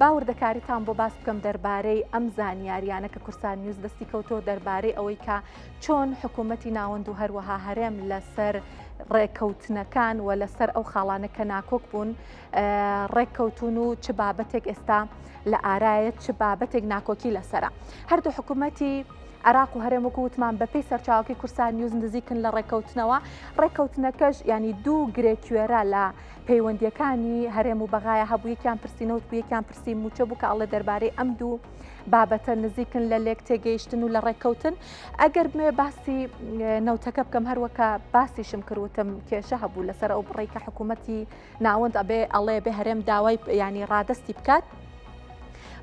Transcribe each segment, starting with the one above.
با وردەکاریتان بۆ باس بکەم دەربارەی ئەم زانیاریانە کە کوردسات نیوز دەستی کەوتۆ دەربارەی ئەوەی کە چۆن حکوومەتی ناوەند و هەروەها هەرێم لەسەر ڕێککەوتنەکان و لەسەر ئەو خاڵانە کە ناکۆک بوون ڕێککەوتون و چ بابەتێک ئێستا لە ئارایە چ بابەتێک ناکۆکی لەسرە هەردوو حکوومەتی عراق و هەرێم وەکو وتمان بەپێی سەرچاوەکەی کوردسات نیوز نزیکن لە ڕێککەوتنەوە ڕێککەوتنەکەش ینی دوو گرێکوێرە لە پەیوەندیەکانی هەرێم و بەغایە هەبوو یەکیان پرسی نەوت بوو یەکیان پرسی موچە بوو کە ئەڵێ دەربارەی ئەم دوو بابەتە نزیکن لە لێک تێگەیشتن و لە ڕێککەوتن ئەگەر بمێ باسی نەوتەکە بکەم هەروەکە باسیشم کردوتم کێشە هەبوو لەسەر ئەو بڕی کە حکوومەتی ناوەند ئەبێ ئەڵێ بێ هەرێم داوای ینی ڕادستی بکات.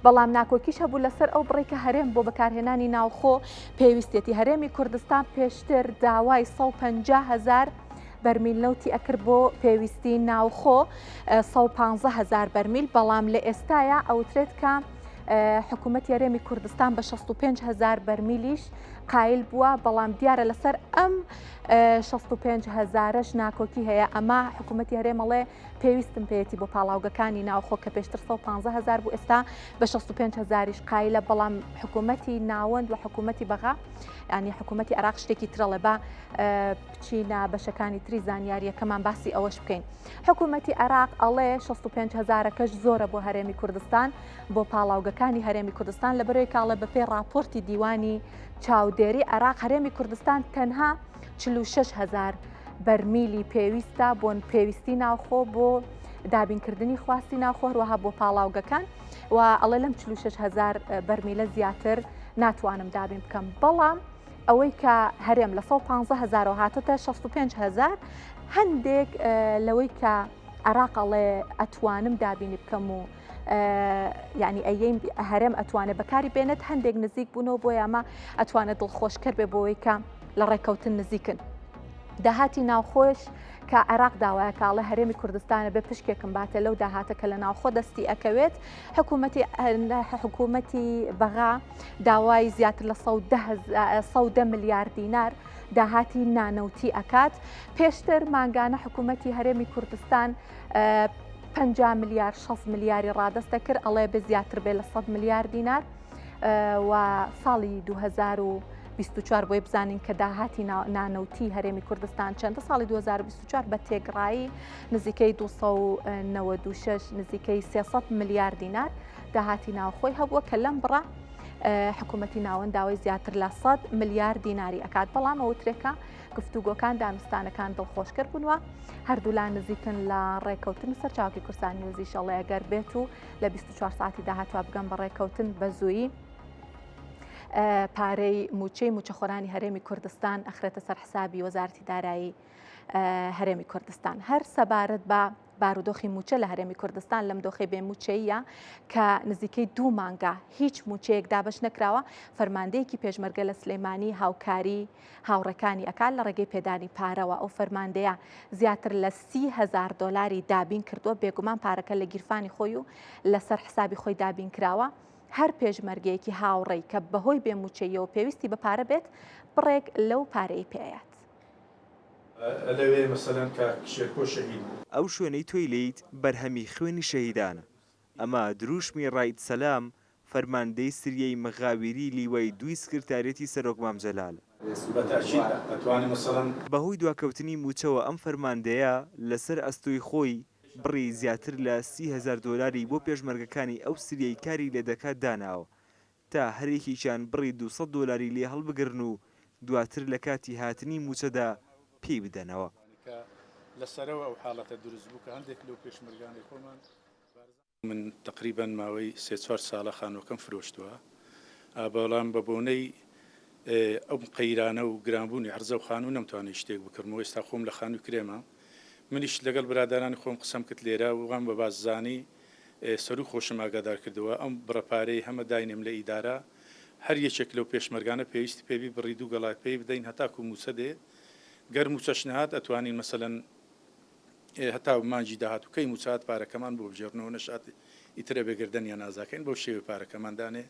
بەڵام ناکۆکیش هەبوو لەسەر ئەو بڕی کە هەرێم بۆ بەکارهێنانی ناوخۆ پێویستێتی هەرێمی کوردستان پێشتر داوای 150 هزار بەرمیل نەوتی ئەکرد بۆ پێویستی ناوخۆ 115 هزار بەرمیل بەڵام لە ئێستایا ئەوترێت کە حکوومەت یارێمی کوردستان بە 65 هزار بەرمیلیش قایل بووە بەڵام دیارە لەسەر ئەم 65 هزارش ناکۆکی هەیە ئەمە حکوومەتی هەرێمەڵێ پێویستم پێیەتی بۆ پاڵاوگەکانی ناوخۆ کە پێشتر 115 هزار بوو ئێستا بە 65 هزاریش قایلە بەڵام حکوومەتی ناوەند و حکوومەتی بەغا ینی حکوومەتی عراق شتێکی ترەڵێ بە بچینە بەشەکانی تری زانیاریەکەمان باسی ئەوەش بکەین. حکوومەتی عێراق ئەڵێ 65 هەزارەکەش زۆرە بۆ هەرێمی کوردستان بۆ پاڵاوگەکانی هەرێمی کوردستان لە بەرەی کاڵێ بەپێی راپۆرتی دیوانی چاودێری عێراق هەرێمی کوردستان تەنها 46 هزار بەرمیلی پێویستە بۆن پێویستی ناوخۆ بۆ دابینکردنی خواستی ناوخۆ هەروەها بۆ پاڵاوگەکان و ئەڵێ لەم 46 هزار بەرمیلە زیاتر ناتوانم دابین بکەم بەڵام ئەوەی کە هەرێم لە 115 هەزارەوە هاتۆتە 65 هەزار هەندێک لەوەی کە عراق ئەڵێ ئەتوانم دابینی بکەم و یعنی ئەیەیم هەرێم ئەتوانێت بەکاری بێنێت هەندێک نزیک بوونەوە بۆ ئەمە ئەتوانێت دڵخۆشکەر بێ بۆەوەی کە لە ڕێککەوتن نزیکن. داهاتی ناوخۆش کە عێراق داوایە کاڵێ هەرێمی کوردستانە بێ پشکێکم باتێ لەو داهاتە کە لە ناوخۆ دەستی ئەکەوێت حکوومەتی حکوومەتی بەغا داوای زیاتر لە 110 ملیار دینار داهاتی نانەوتی ئەکات پێشتر مانگانە حکوومەتی هەرێمی کوردستان 50 ملیار 6 ملیاری ڕادەست دەکرد ئەڵێ بە زیاتر بێ لە 100 ملیار دینار و ساڵی 2024 بۆی بزانین کە داهاتی نانەوتی هەرێمی کوردستان چەندە ساڵی 2024 بە تێگڕایی نزیکەی 296 نزیکەی 300 ملیار دینار داهاتی ناوخۆی هەبووە کە لەم بڕە حکوومەتی ناوەند داوای زیاتر لە 100 ملیار دیناری ئەکات بەڵام ئەوترێکە گفتوگۆکان دانوستانەکان دڵخۆشکەر بوون و هەردوولا نزیکن لە ڕێککەوتن و سەرچاوکی کوردستان نیوزیش ئەڵێ ئەگەر بێت و لە 24 ساعتی داهاتوە بگەم بە ڕێککەوتن بە زوویی پارەی موچەی موچەخۆرانی هەرێمی کوردستان ئەخرێتە سەر حسابی وەزارەتی دارایی هەرێمی کوردستان هەر سەبارەت بە بارودۆخی موچە لە هەرێمی کوردستان لەم دۆخی بێ موچەیە کە نزیکەی دوو مانگە هیچ موچەیەک دابش نەکراوە فەرماندەیەکی پێشمەرگە لە سلێمانی هاوکاری هاوڕێکانی ئەکات لە ڕێگەی پێدانی پارەوە، ئەو فەرماندەیە زیاتر لە 30 هەزار دۆلاری دابین کردووە، بێگومان پارەکە لە گیرفانی خۆی و لەسەر حسابی خۆی دابین کراوە، هەر پێشمەرگەیەکی هاوڕێی کە بەهۆی بێ مووچەییەوە پێویستی بە پارە بێت، بڕێک لەو پارەی پێ ئەیات. ئەلەوێ مەسەلەن کاک شێرکۆ شەهید بوو. ئەو شوێنەی تۆی لێیت بەرهەمی خوێنی شەهیدانە. ئەمە درووشمی ڕائید سەلام، فەرماندەی سریەی مغاویری لیوای دووی سکرتاریەتی سەرۆک مام جەلالە. بە تەئکید ئەتوانێ مەسەڵەن. بەهۆی دواکەوتنی مووچەوە ئەم فەرماندەیە لەسەر ئەستۆی خۆی بڕی زیاتر لە 30 هەزار دۆلاری بۆ پێشمەرگەکانی ئەو سریەی کاری لێدەکات داناوە تا هەر یەکێکیان بڕی 200 دۆلاری لێ هەڵبگرن و دواتر لە کاتی هاتنی مووچەدا پێی بدەنەوە. لە سەرەوە ئەو حاڵەتە دروست بوو کە هەندێک لەو پێشمەرگانەی خۆمان. من تەقریبەن ماوەی سێ چوار ساڵە خانووەکەم فرۆشتووە، بەڵام بە بۆنەی ئەو قەیرانە و گرانبوونی عەرزە و خانوو نەمتوانی شتێک بکڕم و ئێستا خۆم لە خانووی کرێمە. منیش لەگەڵ برادەرانی خۆم قسەم کرد لێرە وام بە باش زانی سەروو خۆشم ئاگادار کردەوە ئەم بڕە پارەی هەمە داینێم لە ئیدارە هەر یەکێک لەو پێشمەرگانە پێویستی پێ بی بڕی دوو گەڵای پێی بدەین هەتاکوو مووچە دێ گەر مووچەش نەهات ئەتوانین مەسەلەن هەتا مانگی داهاتوو کەی مووچە هات پارەکەمان بۆ بگێڕنەوە نەشات ئیتر ئەبێ گەردەنیان ئازاکەین بەو شێوەیە پارەکەمان دانێ.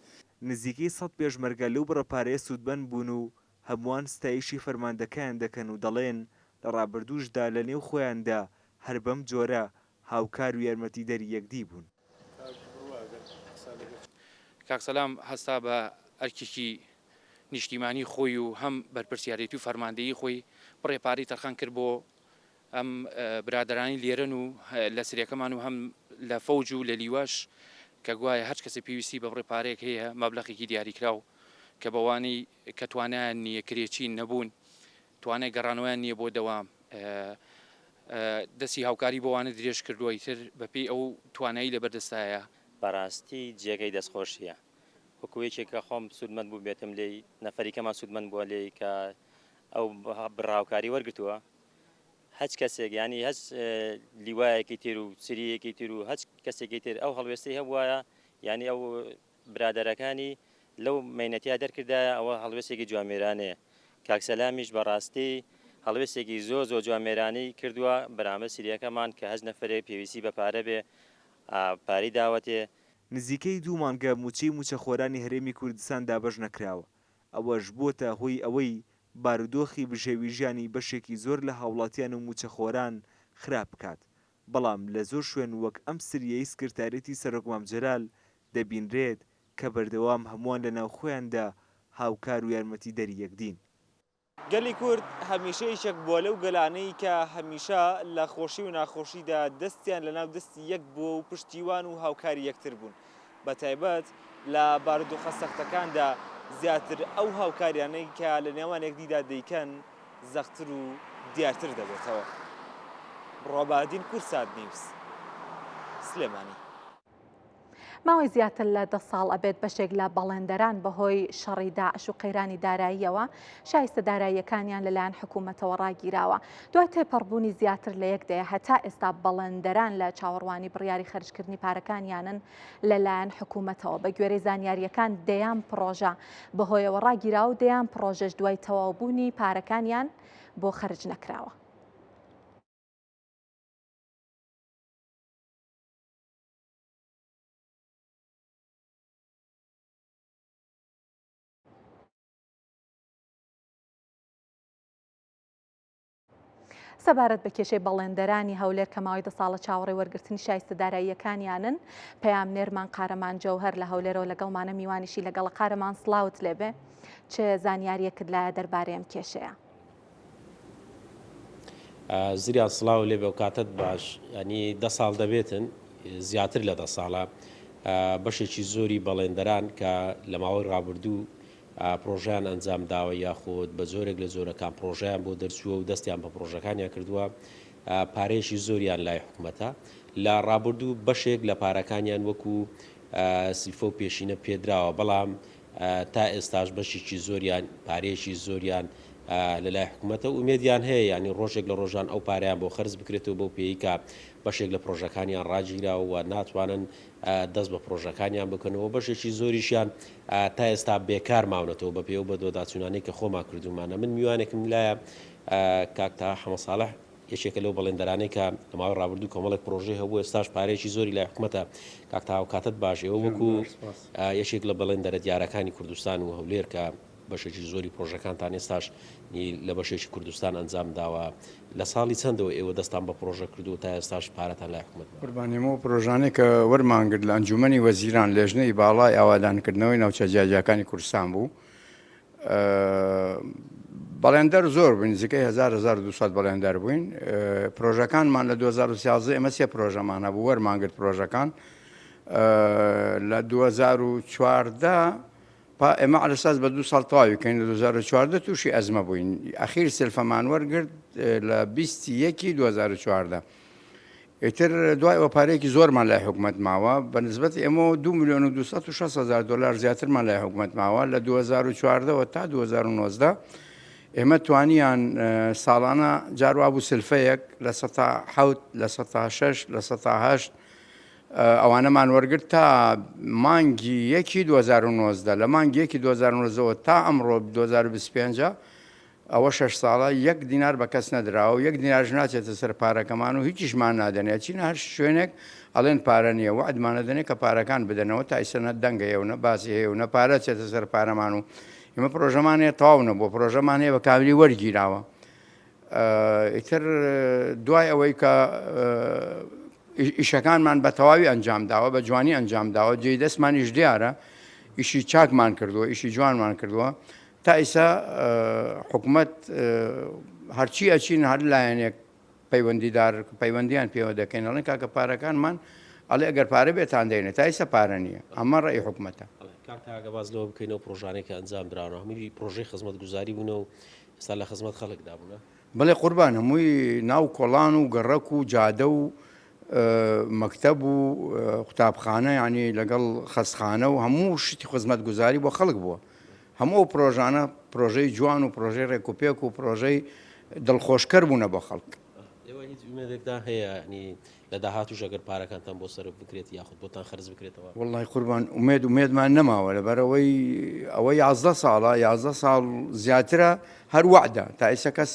نزیکەی سەد پێشمەرگە لەو بڕە پارەیە سوودمەند بوون و هەمووان ستایشی فەرماندەکەیان دەکەن و دەڵێن لە ڕابردووشدا لە نێو خۆیاندا هەر بەم جۆرە هاوکار و یارمەتیدەری یەکدی بوون. کاک بڕوا گەر. کاک سەلام هەستا بە ئەرکێکی نیشتیمانی خۆی و هەم بەرپرسیارێتی و فەرماندەیی خۆی بڕێ پارەی تەرخان کرد بۆ ئەم برادەرانی لێرەن و لە سرێکەمان و هەم لە فەوج و لە لیواش کە گوایە هەرچ کەسێ پێویستی بە بڕێ پارەیەک هەیە مەبلەغێکی دیاریکراو کە بەوانەی کە توانایان نییە کرێچی نەبوون توانای گەڕانەوەیان نییە بۆ دەوام دەستی هاوکاری بۆ وانە درێژ کردووە ئیتر بەپێی ئەو توانایی لەبەردەستایە. بەڕاستی جێگەی دەستخۆشیە وەکو یەکێک کە خۆم سوودمەند بووبێتم لێی نەفەریکەمان سوودمەند بووە لێی کە ئەو بڕە هاوکاری وەرگتووە هەچ کەسێک یانی هەچ لیوایەکی تر و سریەکی تر و هەچ کەسێکی تر ئەو هەڵوێستی هەبوایە یانی ئەو برادەرەکانی لەو مەینەتیا دەرکردایە ئەوە هەڵوێستێکی جوامێرانەیە کاک سەلامیش بەڕاستی هەڵوێستێکی زۆر زۆر جوامێرانەی کردووە بەرامبەر سریەکەمان کە هەچ نەفەرێک پێویستی بە پارە بێ پارەی داوەتێ. نزیکەی دوو مانگە مووچەی مووچەخۆرانی هەرێمی کوردستان دابەش نەکراوە، ئەوەش بووەتە هۆی ئەوەی بارودۆخی بژێوی ژیانی بەشێکی زۆر لە هاوڵاتیان و مووچەخۆران خراپ بکات، بەڵام لە زۆر شوێن وەک ئەم سریەی سکرتاریەتی سەرۆک مام جەلال دەبینرێت کە بەردەوام هەمووان لە ناوخۆیاندا هاوکار و یارمەتیدەری یەکدین. گەلی کورد هەمیشە یەکێک بووە لەو گەلانەی کە هەمیشە لە خۆشی و ناخۆشیدا دەستیان لە ناو دەستی یەک بووە و پشتیوان و هاوکاری یەکتر بوون، بە تایبەت لە بارودۆخە سەختەکاندا زیاتر ئەو هاوکاریانەی کە لە نێوان یەکدیدا دەیکەن زەقتر و دیارتر دەبێتەوە. بڕوا بەهادین کوردسات نیوز، سلێمانی. ماوەی زیاتر لە دە ساڵ ئەبێت بەشێک لە بەڵێندەران بەهۆی شەڕی داعش و قەیرانی داراییەوە شایستە داراییەکانیان لەلایەن حکوومەتەوە ڕاگیراوە. دوای تێپەڕبوونی زیاتر لە یەک دەیە هەتا ئێستا بەڵێندەران لە چاوەڕوانی بڕیاری خەرجکردنی پارەکانیانن لەلایەن حکوومەتەوە. بە گوێرەی زانیارییەکان دەیان پڕۆژە بەهۆیەوە ڕاگیراوە و دەیان پڕۆژەش دوای تەواوبوونی پارەکانیان بۆ خەرج نەکراوە. سەبارەت بە کێشەی بەڵێندەرانی هەولێر کە ماوەی دە ساڵە چاوەڕێی وەرگرتنی شایستە داراییەکانیانن، پەیامنێرمان قارەمان جەوهەر لە هەولێرەوە لەگەڵمانە، میوانیشی لەگەڵە. قارەمان سڵاوت لێبێ، چ زانیارییەکت لایە دەربارەی ئەم کێشەیە؟ زریان سڵاو لێ بێ کاتت باش ینی دە ساڵ دەبێتن زیاتر لە دە ساڵە بەشێکی زۆری بەڵێندەران کە لە ماوەی ڕابردوو پرۆژیان ئەنجام داوە یاخود بە جۆرێک لە جۆرەکان پرۆژیان بۆ دەرچووە و دەستیان بە پرۆژەکانیان کردووە پارەیەکی زۆریان لای حکومەتە لە ڕابردوو بەشێک لە پارەکانیان وەکو سلفە و پێشینە پێدراوە بەڵام تا ئێستاش بەشێکی زۆریان پارەیەکی زۆریان لە لای حکومەتە و ئومێدیان هەیە یانی ڕۆژێک لە ڕۆژان ئەو پارەیان بۆ خەرج بکرێتەوە بەو پێیەی کە بەشێک لە پڕۆژەکانیان ڕاگیراوە و ناتوانن دەست بە پڕۆژەکانیان بکەنەوە بەشێکی زۆریشیان تا ئێستا بێکار ماونەتەوە بە پێی ئەو بەدواداچوونانەی کە خۆمان کردوومانە من میوانێکم لایە کاک تەها حەمە ساڵح یەکێکە لەو بەڵێندەرانەی کە لە ماوەی ڕابردوو کۆمەڵێک پڕۆژەی هەبوو، ئێستاش پارەیەکی زۆری لای حکومەتە. کاک تەها کاتت باش، ئێوە وەکو یەکێک لە بەڵێندەرە دیارەکانی کوردستان و هەولێر کە بەشێکی زۆری پڕۆژەکانتان ئێستاش لە بەشێکی کوردستان ئەنجام داوە، لە ساڵی چەندەوە ئێوە دەستان بە پڕۆژە کردووە تا ئێستاش پارەتان لای حکومەت ماوە؟ قوربان ئێمە ئەو پڕۆژانەی کە وەرمان گرت لە ئەنجوومەنی وەزیران، لێژنەی باڵای ئاوادانکردنەوەی ناوچە جیاجیاکانی کوردستان بوو، بەڵێندەر زۆر بووین نزیکەی 1000 1200 بەڵێندەر بووین پرۆژەکانمان لە 2013 ئێمە سێ پرۆژەمان هەبوو وەرمانگرت پرۆژەکان لە 2014 پا ئێمە عەلەساس بە دوو ساڵ تەواوی کەین لە 2014 تووشی ئەزمە بووین ئەخیر سلفەمان وەرگرت لە 21 2014 ئیتر دوای ئەوە پارەیەکی زۆرمان لای حکومەت ماوە، بە نسبەت ئێمەوە دوو ملیۆن و 260 هەزار دۆلار زیاترمان لای حکومەت ماوە، لە 2014 وە تا 2019 ئێمە توانیان ساڵانە جار وابوو سلفەیەک لە سەتا حەوت لە سەتا شەش لە سەتا هەشت ئەوانەمان وەرگرت تا مانگی یەکی 2019 لە مانگی یەکی 2019 تا ئەمڕۆ 2025 ئەوە شەش ساڵە یەک دینار بە کەس نەدراوە و یەک دیناریش ناچێتە سەر پارەکەمان و هیچیشمان نادەنێ ئەچینە هەر شوێنێک ئەڵێن پارە نییە وەعدمان ئەدەنێ کە پارەکان بدەنەوە تا ئیستا نە دەنگ هەیە و نە باسی هەیە و نە پارە ئەچێتە سەر پارەمان و ئێمە پرۆژەمان هەیە تەواو نەبووە پرۆژەمان هەیە بە کاملی وەرگیراوە ئیتر دوای ئەوەی کە ئیشەکانمان بە تەواوی ئەنجام داوە بە جوانی ئەنجام داوە جێی دەستمانیش دیارە. ئیشی چاکمان کردووە ئیشی جوانمان کردووە تا ئیسا حکومەت هەرچی ئەچین هەر لایەنێک پەیوەندیدار پەیوەندیان پێوە دەکەین ئەڵێن کاکە پارەکانمان ئەڵێ ئەگەر پارە بێتان دەینێ تا ئیسا پارە نییە ئەمە ڕێی حکومەتە. کاک تا ئەگەر باس لەوە بکەین ئەو پڕۆژانەی کە ئەنجام دراون هەمووی پڕۆژەی خزمەتگوزاری بوونە و ئێستا لە خزمەت خەڵکدا بوونە؟ بەڵێ قوربان هەمووی ناو کۆڵان و گەڕەک و جادە و مەکتەب و قوتابخانە یانی لەگەڵ خەستخانە و هەموو شتی خزمەتگوزاری بۆ خەڵک بووە هەموو ئەو پرۆژانە پرۆژەی جوان و پرۆژەی ڕێکوپێک و پرۆژەی دڵخۆشکەر بوونە بۆ خەڵک. ئێوە هیچ ئومێدێکتان هەیە یانی لە داهاتووش ئەگەر پارەکانتان بۆ سەرف بکرێت یاخود بۆتان خەرج بکرێتەوە؟ وەڵای قوربان ئومێد ئومێدمان نەماوە لەبەرئەوەی ئەوە 11 ساڵە 11 ساڵ زیاترە هەر وەعدە تا ئیسە کەس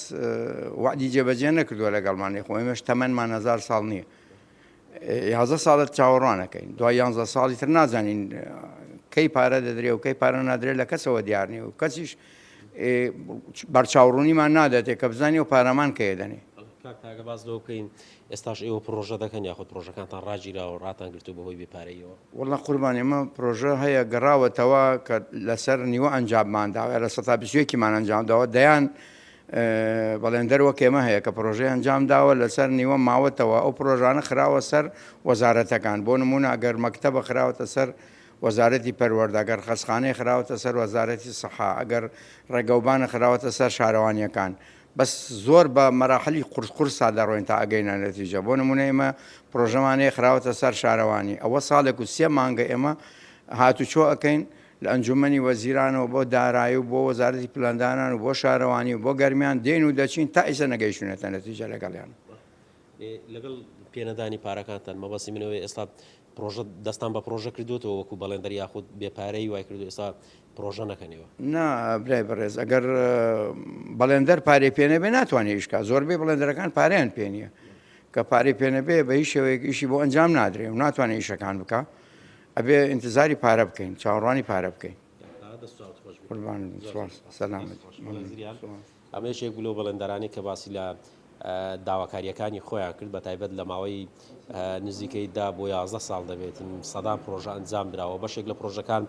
وەعدی جێبەجێ نەکردووە لەگەڵمان خۆ ئێمەش تەمەنمان هەزار ساڵ نییە 11 ساڵە چاوەڕوانەکەین دوای 11 ساڵی تر نازانین کەی پارە دەدرێ و کەی پارە نادرێت لە کەسەوە دیار نیە و کەسیش بەرچاوڕوونیمان نادەتێ کە بزانانی و پارەمان کەیە دەنێ. کاک تاگە باس لەوە بکەین ئێستاش ئێوە پڕۆژە دەکەن یاخود پڕۆژەکانتان ڕاگیراوە و ڕاتان گرتووە بەهۆی بێ پارەییەوە؟ وەڵا قوربان ئێمە پڕۆژە هەیە گەڕاوەتەوە کە لەسەر نیوە ئەنجاممان داوە یا لە سەتا 21 مان ئەنجام داوە دەیان بەڵێندەر وەک ئێمە هەیە کە پڕۆژەی ئەنجام داوە لەسەر نیوە ماوەتەوە ئەو پڕۆژانە خراوە سەر وەزارەتەکان بۆ نمونە ئەگەر مەکتەبە خراوەتە سەر وەزارەتی پەروەردە ئەگەر خەستخانەیە خراوەتە سەر وەزارەتی سەحا ئەگەر ڕێگەوبانە خراوەتە سەر شارەوانیەکان بەس زۆر بە مەراحلی قورس قورسا دەڕۆین تا ئەگەینە نەتیجە بۆ نمونە ئێمە پرۆژەمان هەیە خراوەتە سەر شارەوانی ئەوە ساڵێک و سێ مانگە ئێمە هاتوچۆ ئەکەین لە ئەنجومەنی وەزیرانەوە بۆ دارایی و بۆ وەزارەتی پلاندانان و بۆ شارەوانی و بۆ گەرمیان دێین و دەچین تا ئیسە نەگەیشتوینەتە نەتیجە لەگەڵیان. لەگەڵ پێنەدانی پارەکانتان مەبەستی من ئەوەیە ئێستا پرۆژە دەستان بە پرۆژە کردووەتەوە وەکو بەڵێندەر یاخود بێ پارەیی وای کردووە ئێستا پرۆژە نەکەن ئێوە؟ نا برای بەڕێز ئەگەر بەڵێندەر پارەی پێ نەبێ ناتوانێ ئیش کا زۆربەی بەڵێندەرەکان پارەیان پێ نییە کە پارەی پێ نەبێ بە هیچ شێوەیەک ئیشی بۆ ئەنجام نادرێ و ناتوانێ ئیشەکان بکا ئەبێ ئینتزاری پارە بکەین چاوەڕوانی پارە بکەین. دەست و چاوت خۆش بێت. قوربانت بم سوپاس سەلامەت ممنون. ئەمە یەکێک بوو لەو بەڵێندەرانەی کە باسی لە داواکارییەکانی خۆیان کرد، بەتایبەت لە ماوەی نزیکەی دە بۆ 11 ساڵ دەبێت سەدان پرۆژە ئەنجام دراوە، بەشێک لە پرۆژەکان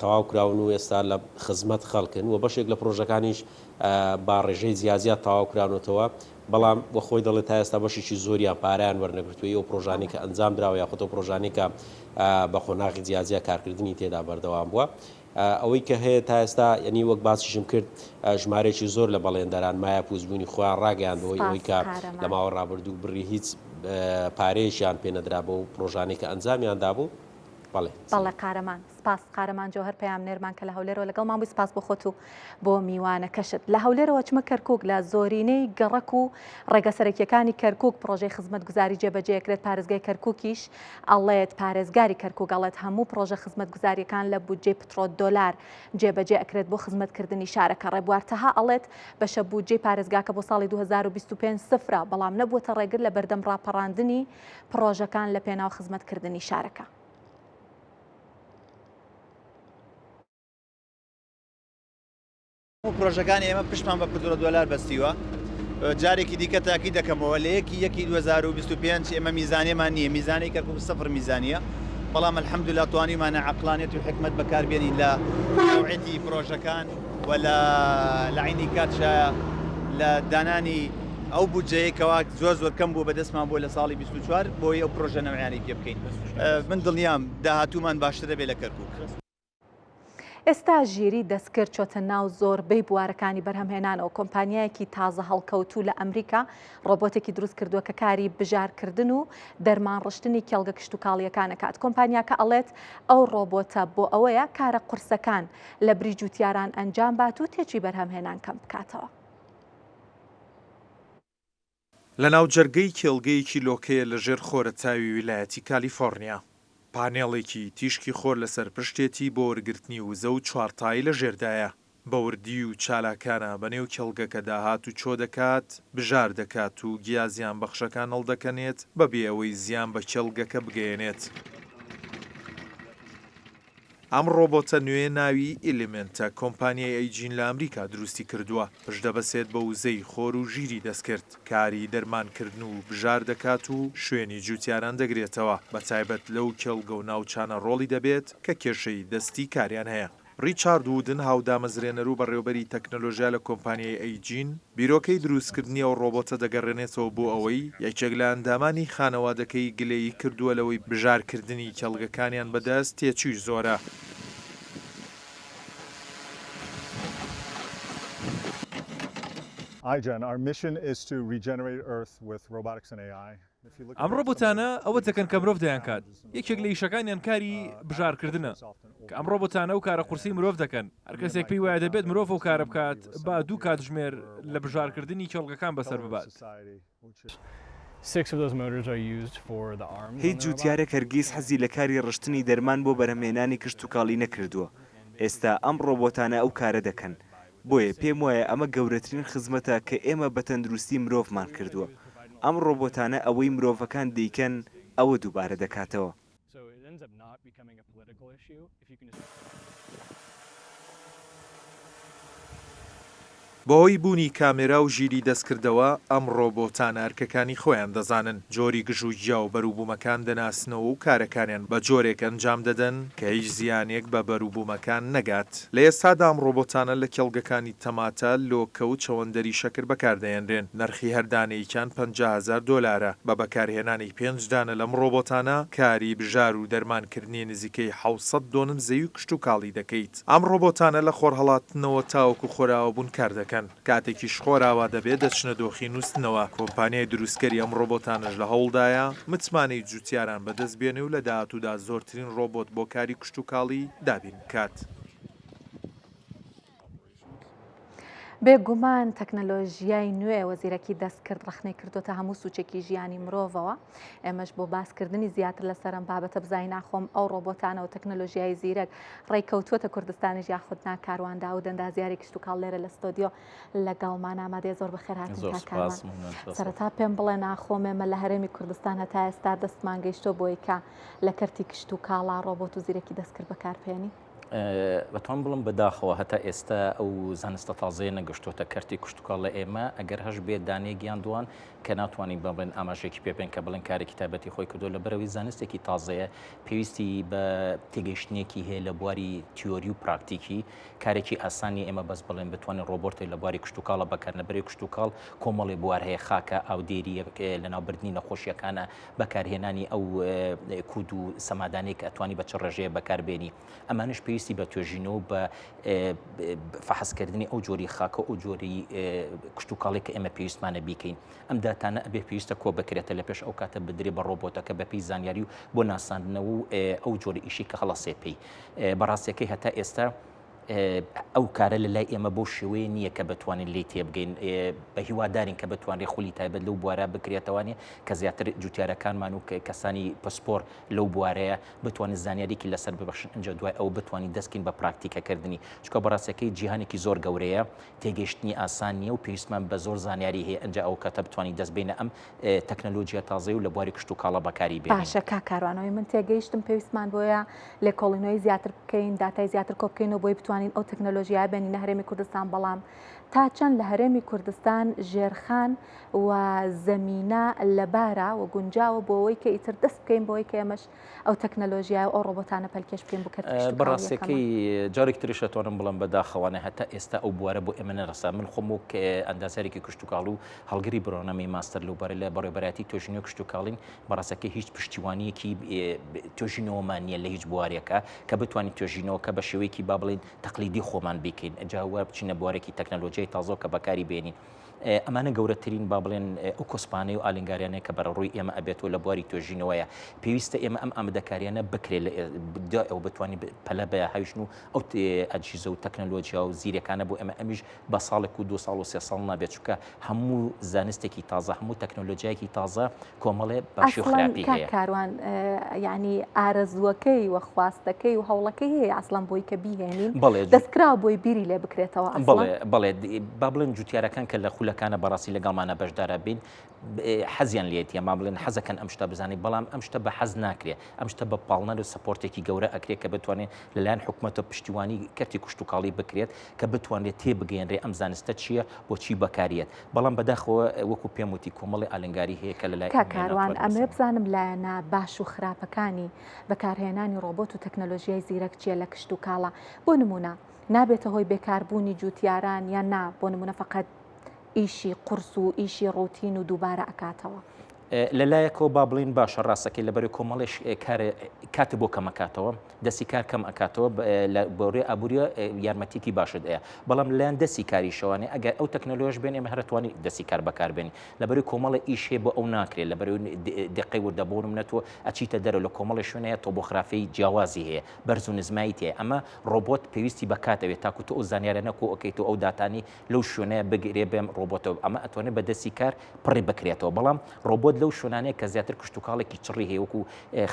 تەواو کراون و ئێستا لە خزمەت خەڵکن و بەشێک لە پرۆژەکانیش بە ڕێژەی جیاجیا تەواو کراونەتەوە، بەڵام وە خۆی دەڵێت تا ئێستا بەشێکی زۆریان پارەیان وەرنەگرتووە، ئەو پرۆژانەی کە ئەنجام دراوە یاخود ئەو پرۆژانەی کە بە قۆناغی جیاجیا کارکردنی تێدا بەردەوام بووە. ئەوەی کە هەیە تا ئێستا یەنی وەک باسیشم کرد ژمارەیەکی زۆر لە بەڵێندەران مایە پووچبوونی خۆیان ڕاگەیاند بەهۆی ئەوەی سپاس کە لە قارەمان. ماوەی ڕابردوو بڕی هیچ پارەیەکیان پێ نەدرا بەو پڕۆژانەی کە ئەنجامیان دابوو. بەڵێ بەڵێ سەلام. قارەمان. سپاس قارەمان جەوهەر پەیامنێرمان کە لە هەولێرەوە لەگەڵمان بووی سپاس بۆ خۆت و بۆ میوانەکەشت. لە هەولێرەوە چمە کەرکوک لە زۆرینەی گەڕەک و ڕێگە سەرەکیەکانی کەرکوک پڕۆژەی خزمەتگوزاری جێبەجێکرێت پارێزگای کەرکوکیش ئەڵێت پارێزگاری کەرکوک ئەڵێت هەموو پڕۆژە خزمەتگوزاریەکان لە بودجەی پترۆ دۆلار جێبەجێ ئەکرێت بۆ خزمەتکردنی شارەکە ڕێبوار تەها ئەڵێت بەشە بودجەی پارێزگاکە بۆ ساڵی 2025 سفرە بەڵام نەبووەتە ڕێگر لە بەردەم ڕاپەڕاندنی پڕۆژەکان لە پێناو خزمەتکردنی شارەکە. هەموو پرۆژەکانی ئێمە پشتمان بە پترۆ دۆلار بەستیوە. جارێکی دیکە تاکید دەکەمەوە لە یەکی یەکی 2025 ئێمە میزانیەمان نییە، میزانەی کەرکوک سفر میزانیە، بەڵام الحمدللە توانیومانە عەقڵانیەت و حیکمەت بەکاربێنین لە نەوعیەتی پرۆژەکان و لە لە عەینی کاتشا لە دانانی ئەو بودجەیەی کەوا زۆر زۆر کەم بووە بەدەستمان بووە لە ساڵی 24 بۆی ئەو پرۆژە نەوعیانەی پێ بکەین. من دڵنیام داهاتوومان باشتر دەبێت لە کەرکوک. ئێستا ژیری دەستکرد چۆتە ناو زۆربەی بوارەکانی بەرهەمهێنانەوە، کۆمپانیایەکی تازە هەڵکەوتوو لە ئەمریکا ڕۆبۆتێکی دروست کردووە کە کاری بژارکردن و دەرمانڕشتنی کێڵگە کشتوکاڵییەکان ئەکات. کۆمپانیاکە ئەڵێت ئەو ڕۆبۆتە بۆ ئەوەیە کارە قورسەکان لە بری جوتیاران ئەنجام بات و تێچووی بەرهەمهێنان کەم بکاتەوە. لە ناوجەرگەی کێڵگەیەکی لۆکەیە لە ژێر خۆرەتاوی ویلایەتی کالیفۆرنیا. پانێڵێکی تیشکی خۆر لەسەر پشتێتی بۆ وەرگرتنی وزە و چوارتای لە ژێردایە. بە وردی و چالاکانە بە نێو کێڵگەکەدا هاتوچۆ دەکات، بژار دەکات و گیا زیانبەخشەکان هەڵدەکەنێت بەبێ ئەوەی زیان بە کێڵگەکە بگەیەنێت. ئەم ڕۆبۆتە نوێیە ناوی ئیلیمێنتە، کۆمپانیای ئەیجین لە ئەمریکا دروستی کردووە، پشت دەبەسێت بە وزەی خۆر و ژیری دەستکرد، کاری دەرمانکردن و بژار دەکات و شوێنی جوتیاران دەگرێتەوە، بەتایبەت لەو کێڵگە و ناوچانە ڕۆڵی دەبێت کە کێشەی دەستی کاریان هەیە. ڕیچارد وودن هاودامەزرێنەر و بەڕێوەبەری تەکنەلۆژیا لە کۆمپانیای ئەیجین، بیرۆکەی دروستکردنی ئەو ڕۆبۆتە دەگەڕێنێتەوە بۆ ئەوەی یەکێک لە ئەندامانی خانەوادەکەی گلەیی کردووە لەوەی بژارکردنی کێڵگەکانیان بەدەست تێچووی زۆرە. ئەم ڕۆبۆتانە ئەوە دەکەن کە مرۆڤ دەیانکات، یەکێک لە ئیشەکانیان کاری بژارکردنە، کە ئەم ڕۆبۆتانە ئەو کارە قورسەی مرۆڤ دەکەن، هەر کەسێک پێی وایە دەبێت مرۆڤ ئەو کارە بکات، با دوو کاتژمێر لە بژارکردنی کێڵگەکان بەسەر ببات. هیچ جووتیارێک هەرگیز حەزی لە کاری ڕشتنی دەرمان بۆ بەرهەمهێنانی کشتوکاڵی نەکردووە، ئێستا ئەم ڕۆبۆتانە ئەو کارە دەکەن، بۆیە پێم وایە ئەمە گەورەترین خزمەتە کە ئێمە بە تەندروستی مرۆڤمان کردووە. ئەم ڕۆبۆتانە ئەوەی مرۆڤەکان دەیکەن ئەوە دووبارە دەکاتەوە. بەهۆی بوونی کامێرا و ژیری دەستکردەوە، ئەم ڕۆبۆتانە ئەرکەکانی خۆیان دەزانن، جۆری گژوگیا و بەروبوومەکان دەناسنەوە و کارەکانیان بە جۆرێک ئەنجام دەدەن کە هیچ زیانێک بە بەروبوومەکان نەگات. لە ئێستادا ئەم ڕۆبۆتانە لە کێڵگەکانی تەماتە، لۆکە و چەوەندەری شەکر بەکاردەهێنرێن، نرخی هەر دانەیەکیان 50,000 دۆلارە، بە بەکارهێنانی پێنج دانە لەم ڕۆبۆتانە کاری بژار و دەرمانکردنی نزیکەی 700 دۆنم زەوی کشتوکاڵی دەکەیت. ئەم ڕۆبۆتانە لە خۆرهەڵاتنەوە تاوەکو خۆرئاوابوون کار دەکەن، کاتێکیش خۆرئاوا دەبێت دەچنە دۆخی نووستنەوە، کۆمپانیای دروستکەری ئەم ڕۆبۆتانەش لە هەوڵدایە متمانەی جوتیاران بەدەست بێنێ و لە داهاتوودا زۆرترین ڕۆبۆت بۆ کاری کشتوکاڵی دابین بکات. بێ گومان تەکنەلۆژیای نوێ و زیرەکی دەستکرد ڕەخنەی کردوتە هەموو سوچێکی ژیانی مرۆڤەوە ئێمەش بۆ باسکردنی زیاتر لەسەر ئەم بابەتە بزانین ئاخۆم ئەو ڕۆبۆتانە و تەکنەلۆژیای زیرەک ڕێککەوتووەتە کوردستانیش یاخود نا کاروان داود ئەندازیاری کشتوکاڵ لێرە لە ستۆدیۆ لەگەڵمان ئامادەیە زۆر بەخێرهاتن زۆر کاک سوپاس کاروان ممنون زۆر سەرەتا پێم بڵێ ناخۆم ئێمە لە هەرێمی کوردستان هەتا ئێستا دەستمان گەیشتۆ بۆی کە لە کەرتی کشتوکاڵا ڕۆبۆت و زیرەکی دەستکرد بەکاربهێنین؟ ئەتوانم بڵێم بەداخەوە هەتا ئێستا ئەو زانستە تازەیە نەگەشتۆتە کەرتی کشتوکاڵ لە ئێمە، ئەگەر هەش بێت دانەیەک یان دوان کە ناتوانین بڵێن ئاماژەیەکی پێ بکەین کە بڵێن کارێکی تایبەتی خۆی کردووە، لەبەرئەوەی زانستێکی تازەیە پێویستی بە تێگەیشتنێکی هەیە لە بواری تیۆری و پراکتیکی، کارێکی ئاسان نییە ئێمە بەس بڵێن بتوانین ڕۆبۆتێک لە بواری کشتوکاڵە بەکار لەبەرەی کشتوکاڵ کۆمەڵێ بوار هەیە خاکە، ئاودێرییە، لەناوبردنی نەخۆشییەکانە، بەکارهێنانی ئەو کود و سەمادانەی کە ئەتوانی بە چ ڕێژەیە بەکاربێنی ئەمانش پێویستی بە توێژینەوە و بە فەحسکردنی ئەو جۆری خاکە ئەو جۆری کشتوکاڵی کە ئێمە پێویستمانە بیکەین ئەم داتانە ئەبێ پێویستە کۆ بکرێتە لە پێش ئەو کاتە بدرێ بە ڕۆبۆتەکە بەپێی زانیاری و بۆ ناساندنەوە و ئەو جۆری ئیشی کە هەڵەسێ پێی بەڕاستەکەی هەتا ئێستا ئەو کارە لە لای ئێمە بەو شێوەیە نییە کە بتوانین لێی تێبگەین، بە هیوادارین کە بتوانرێت خولی تایبەت لەو بوارە بکرێتەوانێ کە زیاتر جوتیارەکانمان و کەسانی پسپۆر لەو بوارەیە بتوانن زانیاریکی لەسەر ببەخشن ئینجا دوای ئەوە بتوانین دەستکەین بە پراکتیکەکردنی چونکە بەڕاستەکەی جیهانێکی زۆر گەورەیە تێگەیشتنی ئاسان نییە و پێویستمان بە زۆر زانیاری هەیە ئینجا ئەو کاتە بتوانین دەست بینە ئەم تەکنەلۆجیا تازەی و لە بواری کشتوکاڵە بەکاری بێنین. باشە کاک کاروان ئەوەی من تێگەیشتم پێویستمان بۆیە لێکۆڵینەوەی زیاتر بکەین داتای زیاتر کۆ بکەینەوە بۆی بتوانین ئەو تەکنەلۆژیایە بێنینە هەرێمی کوردستان بەڵام تا چەند لە هەرێمی کوردستان ژێرخان و زەمینە لەبارە و گونجاوە بۆ ئەوەی کە ئیتر دەست بکەین بۆی کە ئێمەش ئەو تەکنەلۆژیای و ئەو ڕۆبۆتانە پەلکێش بکەین بۆ کەرتی کشتوکاڵییەکەمان. بەڕاستەکەی جارێکی تریش ئەتوانم بڵێم بەداخەوانە هەتا ئێستا ئەو بوارە بۆ ئێمە نەرەسا من خۆم وەک ئەندازیارێکی کشتوکاڵ و هەڵگری بڕوانامەی ماستەر لەو بارە لە بەڕێوەبەرایەتی توێژینەوەی کشتوکاڵین، بەڕاستەکەی هیچ پشتیوانییەکی توێژینەوەمان نییە لە هیچ بوارێکا کە بتوانین توێژینەوەکە بە شێوەیەکی با بڵێین تەقلیدی خۆمان بیکەین جا وە بچینە بوارێکی تەکنەلۆژیای تازەوە کە بەکاری بێنین. ئەمانە گەورەترین با بڵێن ئەو کۆسپانەی و ئالنگاریانەیە کە بەرەڕووی ئێمە ئەبێتەوە لە بواری توێژینەوەیە پێویستە ئێمە ئەم ئامادەکاریانە بکرێت لە دوای ئەوە بتوانین پەلە بە هاویشن و ئەو ئەجهیزە و تەکنەلۆژیا و زیرەکانە بۆ ئێمە ئەمیش بە ساڵێک و دو ساڵ و سێ ساڵ نابێت چونکە هەموو زانستێکی تازە هەموو تەکنۆلۆژیایەکی تازە کۆمەڵێ باشی و ئەسڵەن خراپی کاک هەیە. کاروان یانی ئارەزووەکەی و خواستەکەی و هەوڵەکەی هەیە ئەسڵەن بۆی کە بیهێنین بەڵێ دەستکراوە بۆی بیری لێ بکرێتەوە ئەسڵەن؟ بەڵێ بەڵێ با بڵێن جوتیارەکان کە لە خولە. خولەکانە بەڕاستی لەگەڵمانە بەشدارە بین حەزیان لێتی ئەما بڵێن حەزەکەن ئەم شتە بزانانی بەڵام ئەم شتە بە حەز ناکرێ ئەم شتە بە پاڵنەر و support ێکی گەورە ئەکرێت کە بتوانێت لەلایەن حکومەتە پشتیوانی کەرتی کشتوکاڵی بکرێت کە بتوانرێت تێبگەیەنرێ ئەم زانستە چییە بۆچی بەکاریەت بەڵام بەداخەوە وەکو پێم وتی کۆمەڵی ئالنگاری هەیە کە لەلای کاک کاروان ئەمەوێ بزانم لایەنە باش و خراپەکانی بەکارهێنانی ڕۆبۆت و تەکنەلۆژیای زیرەک چییە لە کشتوکاڵا بۆ نمونە نابێتە هۆی بێکاربوونی جوتیاران یان نا بۆ نمونە فقط ئیشی قورس و ئیشی ڕوتین و دووبارە ئەکاتەوە. لە لایەکەوە با بڵێین باشە ڕاستەکەی لەبەرەی کۆمەڵێش کار کات بۆ کەم ئەکاتەوە دەستی کار کەم ئەکاتەوە لە بۆرێ ئابووریە یارمەتیکی باشت ئەیە بەڵام لەلایەن دەستی کاریشەوانێ ئەگەر ئەو تەکنەلۆژ بێن ئێمە هەرتوانی دەستی کار بەکار بێنین لەبەرەی کۆمەڵە ئیش هەیە بۆ ئەو ناکرێت لەبەرەی دقەی وردە بۆ نمونە تۆ ئەچیتە دەرەوە لە کۆمەڵی شوێن هەیە تۆبۆخرافی جیاوازی هەیە بەرز و نزمایی تێ ئەمە ڕۆبۆت پێویستی بە کات ئەوێت تاکو تۆ ئەو زانیارانە کۆ ئەکەیت و ئەو داتانی لەو شوێنەیە بگرێ بێم ڕۆبۆتەوە ئەمە ئەتوانێت بە دەستی کار پڕی بکرێتەوە بەڵام ڕۆبۆت لەو شوێنانەیە کە زیاتر کشتوکاڵێکی چڕی هەیە وەکو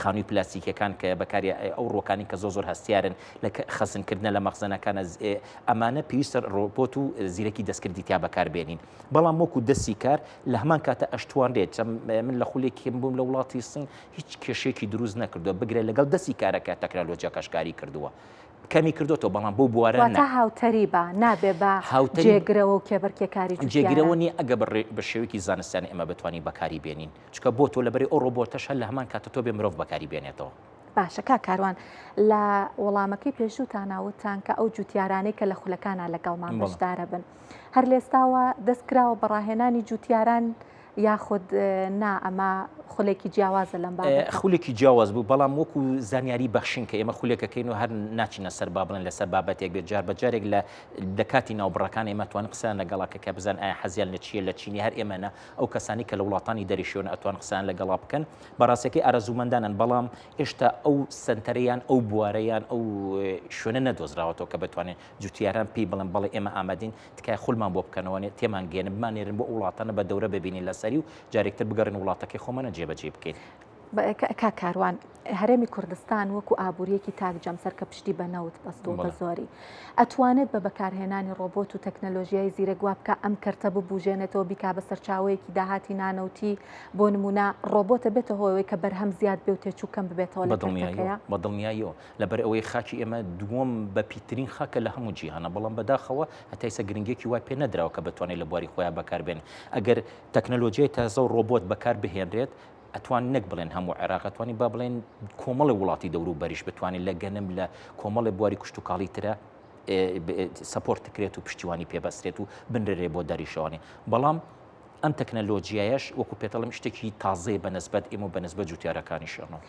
خانووی پلاستیکیەکان کە بەکاری ئەو ڕووەکانی کە زۆر زۆر هەستیارن لە خەزنکردنە لە مەخزەنەکانە ئەمانە پێویستە ڕۆبۆت و زیرەکی دەستکردی تیا بەکاربێنین بەڵام وەکو دەستی کار لە هەمان کاتە ئەشتوانرێت من لە خولێکیم بووم لە وڵاتی سین هیچ کێشێکی دروست نەکردووە بگرە لەگەڵ دەستی کارەکە تەکنەلۆجیاکەش کاری کردووە کەمی کردۆتەوە بەڵام بەو بوارە نا. واتە هاوتەریبە، نابێ بە جێگرەوە و کێبەرکێکاری جوتیاران. جێگرەوە نییە ئەگە بە شێوەیەکی زانستیانە ئێمە بتوانین بەکاری بێنین، چونکە بۆ تۆ لەبەری ئەو ڕۆبۆتەش هەر لە هەمان کاتە تۆ بێ مرۆڤ بەکاری بێنێتەوە. باشە کاک کاروان لە وەڵامەکەی پێشووتانا وتتان کە ئەو جوتیارانەی کە لە خولەکانا لەگەڵمان بەشدارەبن هەر لێستاوە دەست کراوە بە ڕاهێنانی جوتیاران یاخود نا ئەمە خولێکی جیاوازە لەم بابەتە؟ خولێکی جیاواز بوو، بەڵام وەکو زانیاری بەخشین کە ئێمە خولێکەکەین و هەر ناچینە سەر با بڵێن لەسەر بابەتێک بێت جار بە جارێک لە لە کاتی ناوبڕەکان ئێمە توان قسەیان لەگەڵا کە کە بزان ئایا حەزیان لە چییە لە چینی هەر ئێمە نا ئەو کەسانی کە لە وڵاتانی دەریشیۆن ئەتوان قسەیان لەگەڵا بکەن بەڕاستەکەی ئارەزوومەندانن بەڵام ئێشتا ئەو سەنتەرەیان ئەو بوارەیان ئەو شوێنە نەدۆزراوەتەوە کە بتوانێت جوتیاران پێی بڵێن بەڵێ ئێمە ئامادەین تکایە خولمان بۆ بکەنەوە تێمان گەیەنن بماننێرن بۆ ئەو وڵاتانە بە دەورە ببینین لەسەری و جارێکتر بگەڕێن وڵاتەکەی خۆمانە جێبەجێی بکەین. کاک کاروان، هەرێمی کوردستان وەکو ئابوورییەکی تاک جەمسەر کە پشتی بە نەوت بەستووە بە زۆری، ئەتوانێت بە بەکارهێنانی ڕۆبۆت و تەکنەلۆژیای زیرەک وا بکا ئەم کەرتە ببوژێنێتەوە بیکا بە سەرچاوەیەکی داهاتی نانەوتی، بۆ نموونە ڕۆبۆت ئەبێتە هۆی ئەوەی کە بەرهەم زیاد بێ و تێچوو کەم ببێتەوە لە کەرتەکەیا؟ بە دڵنیاییەوە. لەبەر ئەوەی خاکی ئێمە دووەم بەپیتترین خاکە لە هەموو جیهانا، بەڵام بەداخەوە هەتا ئیستا گرنگیەکی وای پێ نەدراوە کە بتوانێت لە بواری خۆیان بەکار بێنێت. ئەگەر تەکنەلۆجیای تازە و ڕۆبۆت بەکار بهێنرێت، ئەتوان نەک بڵێن هەموو عێراق، ئەتوانین با بڵێن کۆمەڵی وڵاتی دەوروبەریش بتوانێت لە گەنم لە کۆمەڵی بواری کشتوکاڵی ترە support بکرێت و پشتیوانی پێبەسترێت و بنرێ بۆ دەریشەوانی. بەڵام ئەم تەکنەلۆجیایەش وەکو پێتەڵم شتێکی تازەیە بە نسبەت ئێمە و بە نسبەت جوتیارەکانیشیانەوە.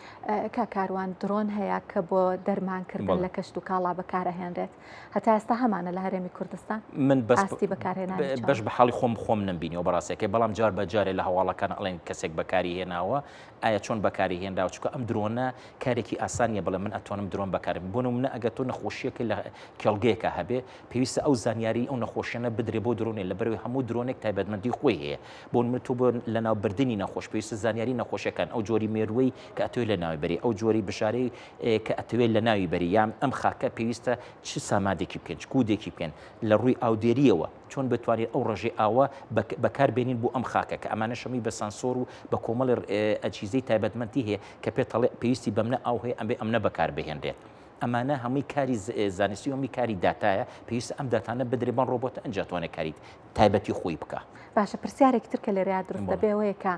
کاک کاروان درۆن هەیە کە بۆ دەرمانکردن لە کەشتوکاڵا بەکارئەهێنرێت هەتا ئێستا هەمانە لە هەرێمی کوردستان؟ من بەس ئاستی بەکارهێنانی چۆنە؟ بەش بە حاڵی خۆم خۆم نەمبینیوە بەڕاستەکەی بەڵام جار بە جارێ لە هەواڵەکان ئەڵێن کەسێک بەکاری هێناوە ئایا چۆن بەکاری هێنراوە چونکە ئەم درۆنە کارێکی ئاسان نییە بڵێ من ئەتوانم درۆن بەکارم بۆ نمونە ئەگەر تۆ نەخۆشیەکە لە کێڵگەیەکە هەبێ پێویستە ئەو زانیاری ئەو نەخۆشیانە بدرێ بۆ درۆنێ لەبەرئەوەی هەموو درۆنێک تایبەتمەندی خۆی هەیە بۆ نمونە تۆ بۆ لەناوبردنی نەخۆش پێویستە زانیاری نەخۆشیەکان ئەو جۆری مێرووەی کە ئەتەوێت لەناوی بەری ئەو جۆری بژارەی کە ئەتەوێت لەناوی بەری یان ئەم خاکە پێویستە چ سامادێکی بکەین چ کوودێکی بکەین لە ڕووی ئاودێریەوە چۆن بتوانین ئەو ڕێژەی ئاوە بەکار بێنین بۆ ئەم خاکە کە ئەمانەش هەمووی بە سانسۆر و بە کۆمەڵی ئەجهیزەی تایبەتمەندی هەیە کە پێت ئەڵێ پێویستی بەمنە ئاو هەیە ئەبێ ئەمنە بەکار بهێنرێت. ئەمانە هەمووی کاری زانستی و هەمووی کاری داتایە، پێویستە ئەم داتانە بدرێ بەم ڕۆبۆتە ئنجا توانێت کاری تایبەتی خۆی بکا. باشە پرسیارێکی تر کە لێرەیا دروست دەبێ ئەوەیە کە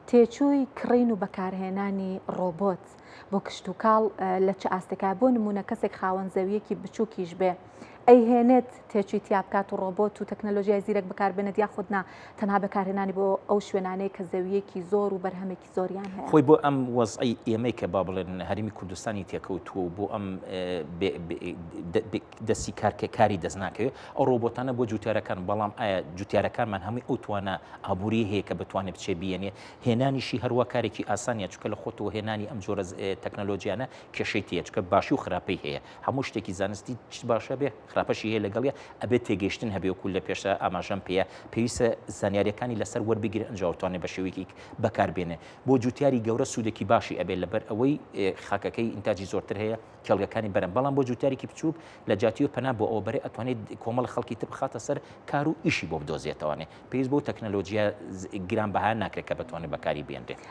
تێچووی کڕین و بەکارهێنانی ڕۆبۆت بۆ کشتوکاڵ لە چ ئاستێکایە؟ بۆ نموونە کەسێک خاوەن زەوییەکی بچووکیش بێ ئەیهێنێت تێچووی تیا بکات و ڕۆبۆت و تەکنەلۆژیای زیرەک بەکاربێنێت یاخود نا تەنها بەکارهێنانی بۆ ئەو شوێنانەیە کە زەوییەکی زۆر و بەرهەمێکی زۆریان هەیە. خۆی بۆ ئەم وەزعەی ئێمەی کە با بڵێن هەرێمی کوردستانی تێکەوتووە و بۆ ئەم دەستی کار کە کاری دەست ناکەوێت ئەو ڕۆبۆتانە بۆ جوتیارەکان بەڵام ئایا جوتیارەکانمان هەمووی ئەو توانا ئابووری هەیە کە بتوانێت بچێ بیێنێ هێنانیشی هەروە کارێکی ئاسانە چونکە لە خۆتەوە هێنانی ئەم جۆرە. تەکنەلۆجیانە کێشەی تێیە چونکە باشی و خراپەی هەیە هەموو شتێکی زانستی چ باشە بێ خراپەشی هەیە لەگەڵیە ئەبێت تێگەیشتن هەبێ وەکو لە پێشە ئاماژەم پێیە پێویستە زانیاریەکانی لەسەر وەربگیرێ ئەنجا توانێ بە شێوەیەکی بەکار بێنێ بۆ جوتیاری گەورە سوودێکی باشی ئەبێ لەبەر ئەوەی خاکەکەی ئینتاجی زۆرتر هەیە کێڵگەکانی بەرەم بەڵام بۆ جوتیارێکی بچووک لە جاتیوە پەنا بۆ ئەوە بەرێ ئەتوانێت کۆمەڵ خەڵکی تر بخاتە سەر کار و ئیشی بۆ بدۆزێتەوانێ پێویست بەو تەکنەلۆجیا گرانبەها ناکرێت کە بتوانێت بەکاری بێنرێت.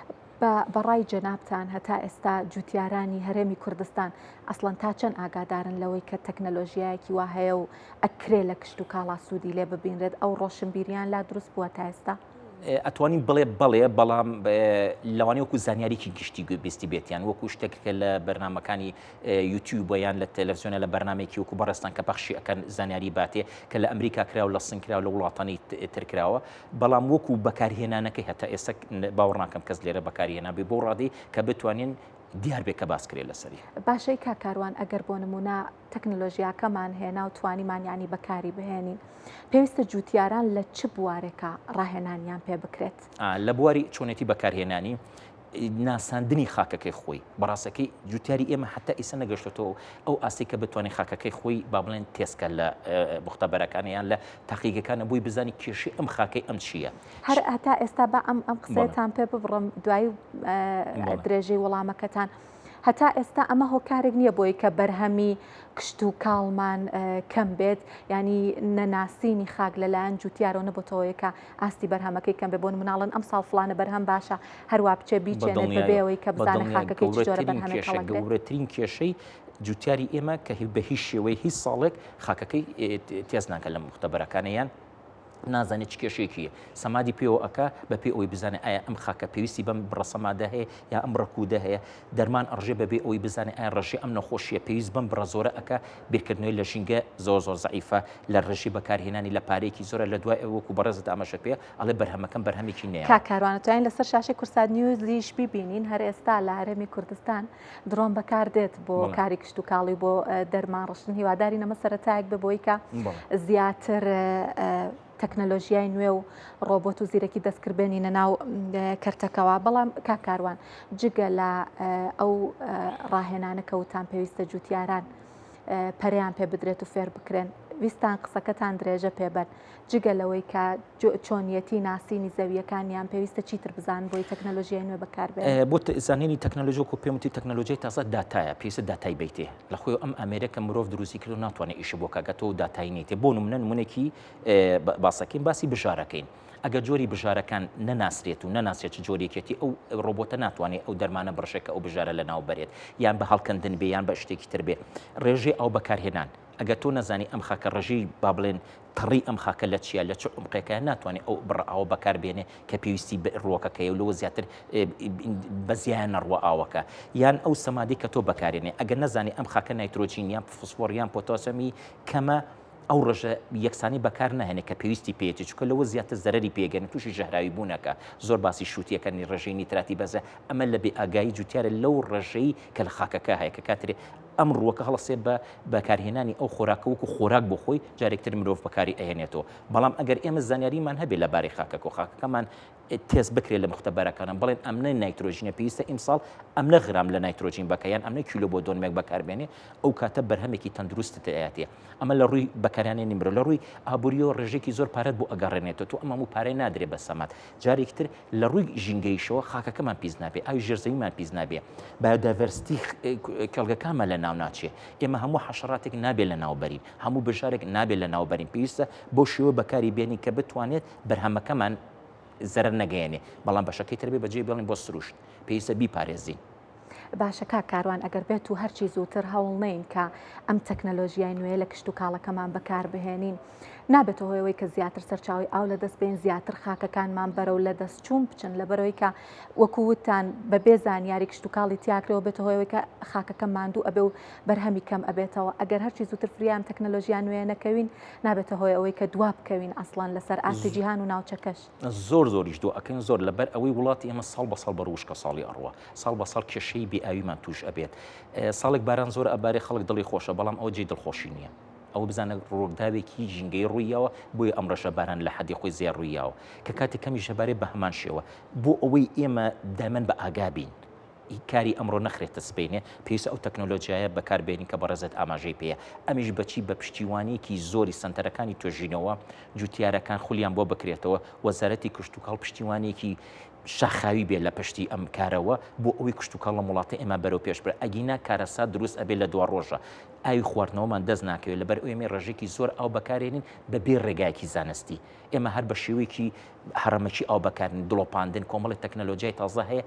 بە ڕای جەنابتان هەتا ئێستا جوتیارانی هەرێمی کوردستان ئەسڵەن تا چەند ئاگادارن لەوەی کە تەکنەلۆژیایەکی وا هەیە و ئەکرێ لە کشتوکاڵا سوودی لێ ببینرێت ئەو ڕۆشنبیریان لا دروست بووە تا ئێستا؟ ئەتوانین بڵێ بەڵێ بەڵام لەوانەیە وەکو زانیاریی گشتی گوێبیستی بێتیان وەکو شتێک کە لە بەرنمەکانی یوتیوب یان لە تەلەڤزیۆنە لە بەرنمێکی وەکو بەڕێستان کە پەخشی ئەکەن زانیاری باتێ کە لە ئەمریکا کرا و لە سن کرا و لە وڵاتانی تر کراوە بەڵام وەکو بەکارهێنانەکەی هەتا ئێستا باوەڕ ناکەم کەس لێرە بەکاری هێنابێ بۆ ڕادەی کە بتوانین دیار بێ کە باس کرێ لەسەری. باشەی کاک کاروان ئەگەر بۆ نمونە تەکنەلۆژیاکەمان هێنا و توانیمان یانی بەکاری بهێنین پێویستە جوتیاران لە چ بوارێکا ڕاهێنانیان پێ بکرێت؟ لە بواری چۆنێتی بەکارهێنانی ناساندنی خاکەکەی خۆی بەڕاستەکەی جوتیاری ئێمە حتا ئیسە نەگەشتێتەوە ئەو ئاستی کە بتوانێت خاکەکەی خۆی با بڵێن تێسکە لە مختبەرەکان یان لە تاقیگەکانە بۆی بزانی کێشەی ئەم خاکەی ئەم چییە. هەر هەتا ئێستا با ئەم ئەم قسەتان پێ ببڕم دوایی درێژەی وەڵامەکەتان. هەتا ئێستا ئەمە هۆکارێک نییە بۆی کە بەرهەمی کشت و کاڵمان کەم بێت ینی نەناسینی خاک لەلایەن جوتیارەوە نەبتەوەیە کە ئاستی بەرهەمەکەی کەم بێ بۆ مناڵن ئەم ساڵ فلانە بەرهەم باشە هەروە بچێ بیچێنێت بەبێەوەی کە بزانە خاکەکەی چ جۆرە بەرهەمێک هەڵەگرێت. گەورەترین کێشەی جوتیاری ئێمە کە بە هیچ شێوەی هیچ ساڵێک خاکەکەی تێز ناکە لە مختبەرەکانە یان نازانێت چ کێشەیەکی هەیە سەمادی پێوە ئەکا بە پێی ئەوەی بزانێت ئایا ئەم خاکە پێویستی بەم بڕە سەمادە هەیە یا ئەم بڕە کوودە هەیە دەرمان ئەڕژێ بەبێ ئەوەی بزانێت ئایا ڕێژەی ئەم نەخۆشیە پێویست بەم بڕە زۆرە ئەکا بیرکردنەوەی لە ژینگە زۆر زۆر زەعیفە لە ڕێژەی بەکارهێنانی لە پارەیەکی زۆرە لە دوای ئەوە وەکو بەڕێزت ئاماژە پێ ئەڵێ بەرهەمەکەم بەرهەمێکی نەیاوە. کاک کاروان ئەتوانین لەسەر شاشەی کوردسات نیوزیش بیبینین هەر ئێستا لە هەرێمی کوردستان درۆن بەکار دێت بۆ کاری کشتوکاڵی بۆ دەرمان ڕشتن هیوادارین ئەمە سەرەتایەک بێ بۆی کە زیاتر تەکنەلۆژیای نوێ و ڕۆبۆت و زیرەکی دەستکرد بێنینە ناو کەرتەکەوە بەڵام کاک کاروان جگە لە ئەو ڕاهێنانە کە وتان پێویستە جوتیاران پەرەیان پێ بدرێت و فێر بکرێن ویستان قسەکەتان درێژە پێبەن جگە لەوەی کە چۆنیەتی ناسینی زەوییەکانیان پێویستە چیتر بزانن بۆی تەکنەلۆژیای نوێ بەکاربێنن؟ بۆ زانینی تەکنەلۆژی وەکو پێم وتی تەکنەلۆژیای تازە داتایە پێویستە داتای بیتێ لە خۆی ئەم ئامێرە کە مرۆڤ دروستی کردو ناتوانێت ئیشی بۆ کاگە تۆ داتای نیتێ بۆ نمونە نمونێکی باسەکەین باسی بژارەکەین ئەگەر جۆری بژارەکان نەناسرێت و نەناسرێت چ جۆرێکێتی ئەو ڕۆبۆتە ناتوانێت ئەو دەرمانە بڕشێت کە ئەو بژارە لەناو بەرێت یان بە هەڵکەندن بێ یان بە شتێکی تر بێ ڕێژەی ئاو بەکارهێنان ئەگەر تۆ نەزانی ئەم خاکە ڕێژەی با بڵێن تەڕی ئەم خاکە لە چیە لە چ عومقێکە ناتوانێ ئەو بڕە ئاوە بەکار بێنێ کە پێویستی بە ڕووەکەکەیە و لەوە زیاتر بە زیایان نەڕوە ئاوەکە یان ئەو سەمادەی کە تۆ بەکارێنێ ئەگەر نەزانی ئەم خاکە نایترۆجین یان فسفۆر یان پۆتاسیۆمی کەمە ئەو ڕێژە یەکسانی بەکار ناهێنێ کە پێویستی پێیەتی چونکە لەوە زیاتر زەرەری پێگەن تووشی ژەهراوی بوونەکە زۆر باسی شووتیەکانی ڕێژەی نیتراتی بەزە ئەمە لە بێ ئاگایی جوتیارە لەو ڕێژەی کە لە خاکەکە هەیە کە کاتێ ئەم ڕووەکە هەڵەسێ بە بەکارهێنانی ئەو خۆراکە وەکو خۆراک بۆ خۆی جارێک تر مرۆڤ بەکاری ئەهێنێتەوە بەڵام ئەگەر ئێمە زانیاریمان هەبێ لە بارەی خاکەکە و خاکەکەمان تێست بکرێت لە مختبەرەکانە بڵێن ئەمنە نایترۆژینە پێویستە ئیمساڵ ئەمنە غرام لە نایترۆجین بەکە یان ئەمنە کیلۆ بۆ دۆنمێک بەکاربێنێ ئەو کاتە بەرهەمێکی تەندروستت ئەیاتێ ئەمە لە ڕووی بەکارهێنانی مرۆ لە ڕووی ئابووریەوە ڕێژێکی زۆر پارەت بۆ ئەگەڕێنێتەوە تۆ ئەم هەموو پارەی نادرێ بە سەماد جارێکی تر لە ڕووی ژینگەیشەوە خاکەکەمان پیس نابێ، ئاوی ژێرزەویمان پیس نابێ، biodiversity کێڵگەکانمان لە ناو ناچێ. ئێمە هەموو حەشەراتێک نابێ لە ناو بەرین، هەموو بژارێک نابێ لە ناو بەرین، پێویستە بەو شێوە بەکاری بێنین کە بتوانێت بەرهەمەکەمان زەرەر نەگەیەنێ، بەڵام بەشەکەی تر بێ بەجێی بێڵین بۆ سروشت، پێویستە بیپارێزین. باشە کاک کاروان ئەگەر بێت و هەرچی زووتر هەوڵ نەین کە ئەم تەکنەلۆژیای نوێ لە کشتوکاڵەکەمان بەکاربهێنین نابێتە هۆی ئەوەی کە زیاتر سەرچاوی ئاو لەدەست بێن زیاتر خاکەکانمان بەرەو لەدەست چوون بچن لەبەرەوەی کە وەکو وتان بەبێ زانیاری کشتوکاڵی تیاکرەوە بێتە هۆی ئەوەی کە خاکەکە ماندوو ئەبێ و بەرهەمی کەم ئەبێتەوە ئەگەر هەرچی زووتر فریام تەکنەلۆژیا نوێ نەکەوین نابێتە هۆی ئەوەی کە دوا بکەوین ئەسڵەن لەسەر ئاستی جیهان و ناوچەکەش. زۆر زۆریش دوا ئەکەوین زۆر لەبەر ئەوەی وڵاتی ئێمە ساڵ بە ساڵ بەرەو وشکە ساڵی ئەڕوا ساڵ بە ساڵ کێشەی بێ ئاویمان توش ئەبێت ساڵێک باران زۆر ئەبارێ خەڵک دڵی خۆشە بەڵام ئەوە جێی دڵخۆشی نییە ئەوە بزانە ڕووداوێکی ژینگەی ڕوویاوە بۆیە ئەم ڕێژە باران لە حەدی خۆی زیاد ڕوویاوە کە کاتێک کەمیش ئەبارێ بە هەمان شێوە بۆ ئەوەی ئێمە دایمەن بە ئاگا بین. کاری ئەمڕۆ نەخرێتە سبەینێ، پێویستە ئەو تەکنۆلۆجیایە بەکار بێنین کە بەڕێزت ئاماژەی پێیە، ئەمیش بە چی؟ بە پشتیوانییەکی زۆری سەنتەرەکانی توێژینەوە، جووتیارەکان خولیان بۆ بکرێتەوە، وەزارەتی کشتوکاڵ پشتیوانییەکی شاخاوی بێ لە پشتی ئەم کارەوە بۆ ئەوەی کشتوکاڵ لەم وڵاتە ئێمە بەرەو پێش برێ، ئەگینا کارەسات دروست ئەبێ لە دواڕۆژا ئاوی خواردنەوەمان دەست ناکەوێ لەبەر ئەوەی ئێمە ڕێژەیەکی زۆر ئاو بەکارێنین بە بێ ڕێگایەکی زانستی. ئێمە هەر بە شێوەیەکی هەڕەمەکی ئاو بەکارن دڵۆپاندن کۆمەڵی تەکنەلۆجیای تازە هەیە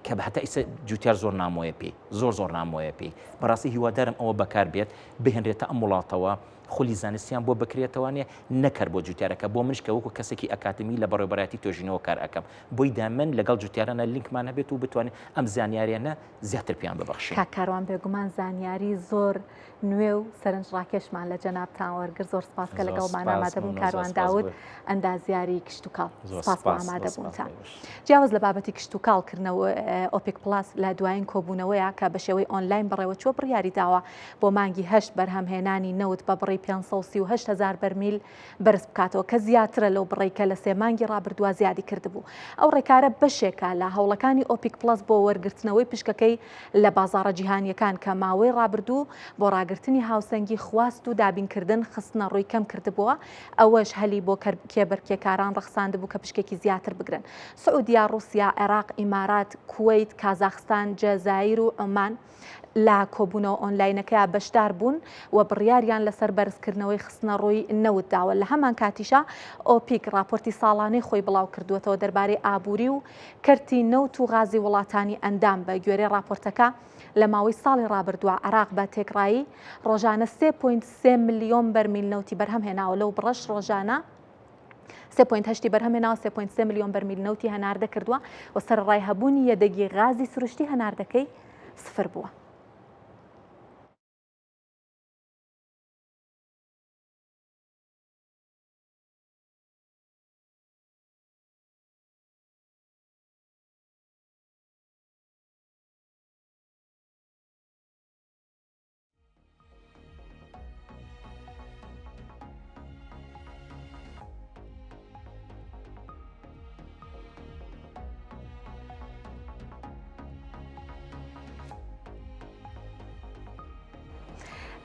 کە هەتا ئیسە جوتیار زۆر نامۆیە پێی زۆر زۆر نامۆیە پێی بەڕاستی هیوادارم ئەوە بەکار بێت بهێنرێتە ئەم وڵاتەوە خولی زانستیان بۆ بکرێتەوانێ نەکەر بۆ جوتیارەکە بۆ منش کە وەکو کەسێکی ئەکادمی لە بەڕێوبەرایەتی توێژینەوە کار ئەەکەم بۆی دا من لەگەڵ جوتیارانە لینکمان هەبێت و بتوانین ئەم زانیاریانە زیاتر پێیان ببەخشین. کاک کاروان بێگومان زانیاری زۆر نوێ و سەرنجڕاکێشمان لە جەنابتان وەرگرت زۆر سپاس کە لەگەڵمان ئامادەبوون کاروان داود ئەندازیاری کشتوکاڵ سپاس بۆ ئامادەبوونتان جیاواز لە بابەتی کشتوکاڵ کردنەوە ئۆپێک پڵاس لە دوایین کۆبوونەوەیە کە بە شێوەی ئۆنلاین بەڕێوەچووە بڕیاری داوە بۆ مانگی هەشت بەرهەمهێنانی نەوت بە بڕی 538 هزار بەرمیل بەرز بکاتەوە کە زیاترە لەو بڕەی کە لە سێ مانگی ڕابردووە زیادی کردبوو. ئەو ڕێکارە بەشێکە لە هەوڵەکانی ئۆپیک پڵەس بۆ وەرگرتنەوەی پشکەکەی لە بازاڕە جیهانییەکان کە ماوەی ڕابردوو بۆ ڕاگرتنی هاوسەنگی خواست و دابینکردن خستنەڕووی کەم کردبووە، ئەوەش هەلی بۆ کێبەرکێکاران ڕەخساندبوو کە پشکێکی زیاتر بگرن. سعودیە، ڕووسیا، عێراق، ئیمارات، کوەیت، کازاخستان، جەزایر و عومان، لە کۆبوونەوە ئۆنلاینەکەیا بەشدار بوون و بڕیاریان لەسەر بەرزکردنەوەی خستنەڕووی نەوت داوە، لە هەمان کاتیشا ئۆپیک ڕاپۆرتی ساڵانەی خۆی بڵاوکردووەتەوە دەربارەی ئابووری و کەرتی نەوت و غازی وڵاتانی ئەندام، بە گوێرەی ڕاپۆرتەکە لە ماوەی ساڵی ڕابردووە عێراق بە تێکڕایی ڕۆژانە 3.3 ملیۆن بەرمیل نەوتی بەرهەم هێناوە لەو بڕەش ڕۆژانە سێ point هەشتی بەرهەم هێناوە، سێ point سێ ملیۆن بەرمیل نەوتی هەناردە کردووە و سەرەڕای هەبوونی یەدەگی غازی سروشتی هەناردەکەی سفر بووە.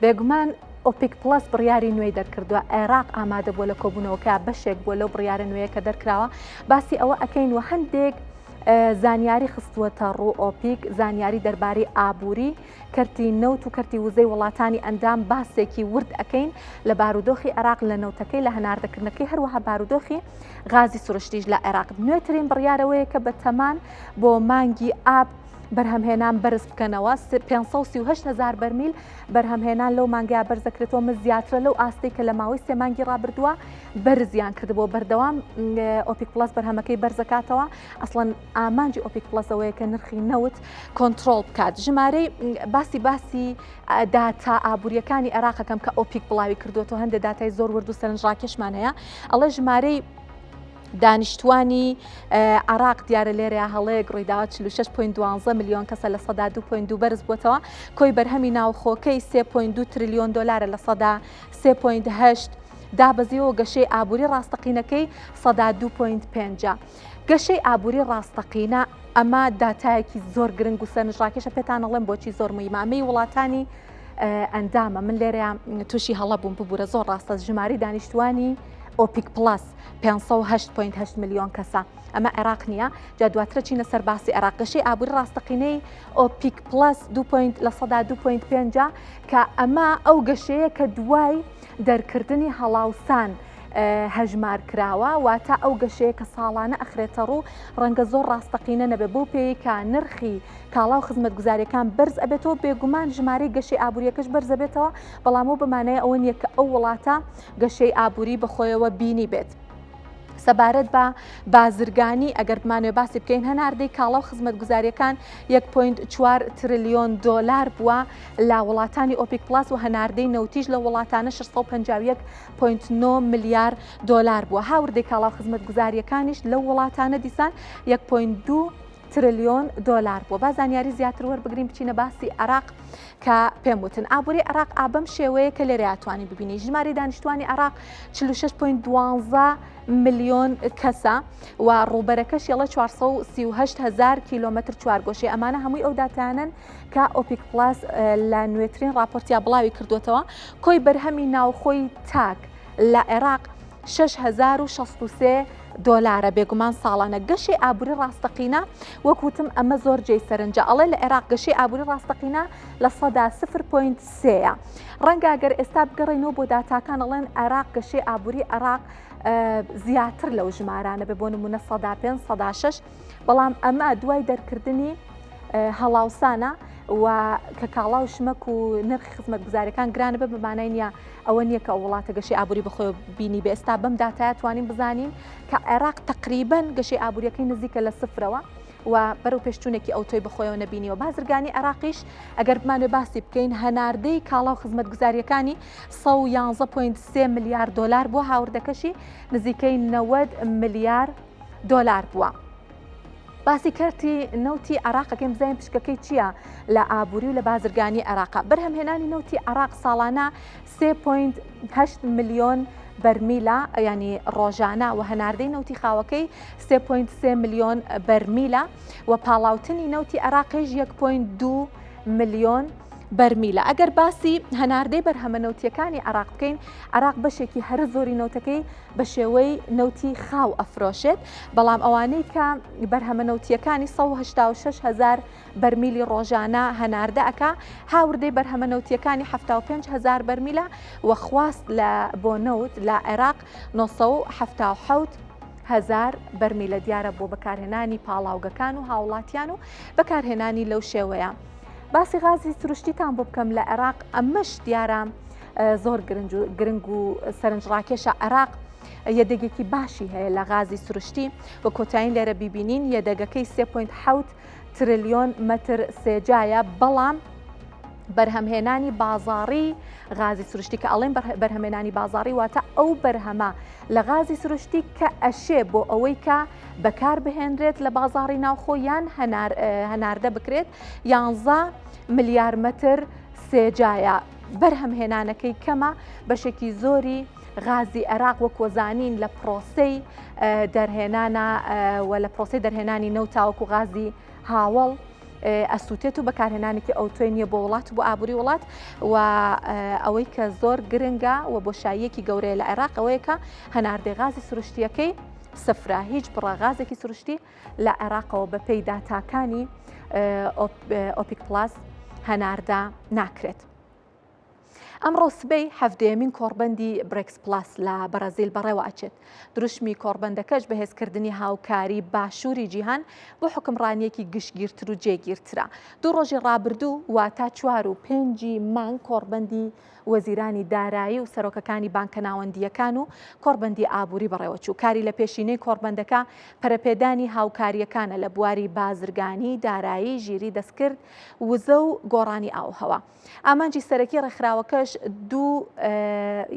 بێگومان ئۆپیک پڵەس بڕیاری نوێی دەرکردووە عێراق ئامادە بووە لە کۆبوونەوەکە بەشێک بووە لەو بڕیارە نوێیە کە دەرکراوە باسی ئەوە ئەەکەین و هەندێک زانیاری خستووەتە ڕوو ئۆپیک زانیاری دەربارەی ئابووری کەرتی نەوت و کەرتی وزەی وڵاتانی ئەندام باسێکی ورد ئەکەین لە بارودۆخی عێراق لە نەوتەکەی لە هەناردەکردنەکەی هەروەها بارودۆخی غازی سروشتیش لە عێراق نوێترین بڕیارەوەیە کە بە تەمان بۆ مانگی ئاب بەرهەمهێنان بەرز بکەنەوە 538 هزار بەرمیل بەرهەمهێنان لەو مانگیا بەرزەکرێتەوە مە زیاترە لەو ئاستەی کە لە ماوەی سێ مانگی ڕابردووە بەرزیان کردبوو بەردەوام ئۆپیک پڵەس بەرهەمەکەی بەرزەکاتەوە ئەسڵەن ئامانجی ئۆپیک پڵەس ئەوەیە کە نرخی نەوت کۆنترۆڵ بکات ژمارەی باسی باسی داتا ئابووریەکانی عێراقەکەم کە ئۆپیک بڵاوی کردوێتەوە هەندێک داتای زۆر ورد و سەرنجڕاکێشمان هەیە ئەڵێ ژمارەی دانیشتوانی عراق دیارە لێرەیە هەڵەیەک ڕوویداوە 46.12 ملیۆن کەسە لە سەدا 2.2 بەرز بووەتەوە کۆی بەرهەمی ناوخۆکەی 3.2 تریلیۆن دلارە لە سەدا 3.8 دابەزیوە گەشەی ئابووری ڕاستەقینەکەی سەدا 2.5 گەشەی ئابووری ڕاستەقینە، ئەمە داتایەکی زۆر گرنگ و سەرنجڕاکێشە پێتان ئەڵێم بۆچی زۆر مهمە ئەمەی وڵاتانی ئەندامە من لێرەیە تووشی هەڵە بووم ببوورە زۆر ڕاستە ژماری دانیشتوانی ئۆپیک پڵەس 508.8 ملیۆن کەسە ئەمە عێراق نییە جا دواترە چینە سەر باسی عێراق گەشەی ئابووری ڕاستەقینەی ئۆپیک پڵەس لە سەدا 2.5 کە ئەمە ئەو گەشەیە کە دوای دەرکردنی هەڵاوسان هەژمار کراوە، واتە ئەو گەشەیە کە ساڵانە ئەخرێتەڕوو ڕەنگە زۆر ڕاستەقینە نەبێت، بەو پێیەی کە نرخی کاڵا و خزمەتگوزارییەکان بەرز ئەبێتەوە، بێگومان ژمارەی گەشەی ئابوورییەکەش بەرز ئەبێتەوە، بەڵام ئەو بە مانای ئەوە نییە کە ئەو وڵاتە گەشەی ئابووری بەخۆیەوە بینیبێت. سەبارەت بە بازرگانی ئەگەر بمانەوێت باسی بکەین هەناردەی کاڵا و خزمەتگوزارییەکان 1.4 ترلیۆن دۆلار بووە لە وڵاتانی ئۆپیک پڵاس و هەناردەی نەوتیش لە وڵاتانە 651 point نۆ ملیار دۆلار بووە، هاوردەی کاڵا و خزمەتگوزارییەکانیش لەو وڵاتانە دیسان یەک point دوو. ترلیۆن دۆلار بووە. با زانیاری زیاتر وەربگرین بچینە باسی عێراق کە پێم وتن ئابووری عێراق ئا بەم شێوەیە کە لێرەیا توانی ببینی ژمارەی دانیشتوانی عێراق 46.12 ملیۆن کەسە و ڕووبەرەکەش یەڵە 438 هزار کیلۆمەتر چوارگۆشەی ئەمانە هەمووی ئەو داتانن کە ئۆپیک پلاس لە نوێترین راپۆرتیا بڵاوی کردوێتەوە کۆی بەرهەمی ناوخۆی تاک لە عێراق 6063 دۆلارە بێگومان ساڵانە گەشەی ئابووری ڕاستەقینە وەک وتم ئەمە زۆر جێی سەرنجە ئەڵێ لە عێراق گەشەی ئابووری ڕاستەقینە 0.3% ڕەنگە گەر ئێستا بگەڕێینەوە بۆ داتاکان ئەڵێن عێراق گەشەی ئابووری عێراق زیاتر لەو ژمارانە بێ بۆ نمونە 5 6 بەڵام ئەمە دوای دەرکردنی هەڵاوسانە و کە کاڵا و شمەک و نرخی خزمەتگوزاریەکان گرانە بە بەمانای نییە ئەوە نییە کە ئەو وڵاتە گەشەی ئابووری بەخۆی بینی بێ ئێستا بەم داتایە توانین بزانین کە عێراق تقریبن گەشەی ئابووریەکەی نزیکە لە سفرەوە و بەرەو پێشچوونێکی ئەوتۆی بەخۆیەوە نەبینیوە بازرگانی عێراقیش ئەگەر بمانێ باسی بکەین هەناردەی کاڵا و خزمەتگوزاریەکانی 111.3 ملیار دلار بووە هاوردەکەشی نزیکەی 90 ملیار دۆلار بووە. باسی کەرتی نەوتی عێراق ئەکەین بزانین پشکەکەی چییە لە ئابووری و لە بازرگانی عێراق. بەرهەمهێنانی نەوتی عێراق ساڵانە 3.8 ملیۆن بەرمیلە ینی ڕۆژانە و هەناردەی نەوتی خاوەکەی 3.3 ملیۆن بەرمیلە و پاڵاوتنی نەوتی عێراقیش 1.2 ملیۆن بەرمیلە. ئەگەر باسی هەناردەی بەرهەمە نەوتیەکانی عێراق بکەین، عێراق بەشێکی هەرە زۆری نەوتەکەی بە شێوەی نەوتی خاو ئەفرۆشێت، بەڵام ئەوانەی کە بەرهەمە نەوتییەکانی 186 هەزار بەرمیلی ڕۆژانە هەناردە ئەکا، هاوردەی بەرهەمە نەوتییەکانی 75 هەزار بەرمیلە و خواست لە بۆ نەوت لە عێراق 977 هەزار بەرمیلە دیارە بۆ بەکارهێنانی پاڵاوگەکان و هاوڵاتیان و بەکارهێنانی لەو شێوەیە. باسی غازی سروشتیتان بۆ بکەم لە عێراق ئەمەش دیارە زۆر گرنگ و سەرنجڕاکێشە عێراق یەدەگێکی باشی هەیە لە غازی سروشتی و کۆتایین لێرە بیبینین یەدەگەکەی 3.7 ترلیۆن مەتر سێجایە بەڵام بەرهەمهێنانی بازاڕی غازی سروشتی کە ئەڵێن بەرهەمێنانی بازاڕی واتە ئەو بەرهەمە لە غازی سروشتی کە ئەشێ بۆ ئەوەی کە بەکار بهێنرێت لە بازاڕی ناوخۆ یان هەناردە بکرێت یانزە ملیار مەتر سێجایە. بەرهەمهێنانەکەی کەمە، بەشێکی زۆری غازی عێراق وەک وەزانین لە پرۆسەی دەرهێنانە و لە پرۆسەی دەرهێنانی نەوت تاوەکو غازی هاوەڵ ئەسووتێت و بەکارهێنانێکی ئەوتۆی نییە بۆ وڵات و بۆ ئابووری وڵات و ئەوەی کە زۆر گرنگە و بۆشاییەکی گەورەیە لە عێراق ئەوەیە کە هەناردەی غازی سروشتیەکەی سفرە هیچ بڕە غازێکی سروشتی لە عێراقەوە بەپێی داتاکانی ئۆپیک پلاس هەناردە ناکرێت. ئەمڕۆ سبەی حەڤدەیەمین کۆڕبەندی برێکس پلاس لە بەرازیل بەڕێوە ئەچێت. دروشمی کۆڕبەندەکەش بەهێزکردنی هاوکاری باشووری جیهان بۆ حوکمڕانییەکی گشتگیرتر و جێگیرترە. دوو ڕۆژی ڕابردوو واتا چوار و پێنجی مانگ کۆڕبەندی وەزیرانی دارایی و سەرۆکەکانی بانکە ناوەندییەکان و کۆڕبەندی ئابووری بەڕێوەچوو. کاری لەپێشینەی کۆڕبەندەکە پەرەپێدانی هاوکارییەکانە لە بواری بازرگانی، دارایی، ژیری دەستکرد، وزە و گۆڕانی ئاووهەوا. ئامانجی سەرەکی ڕێکخراوەکەش دوو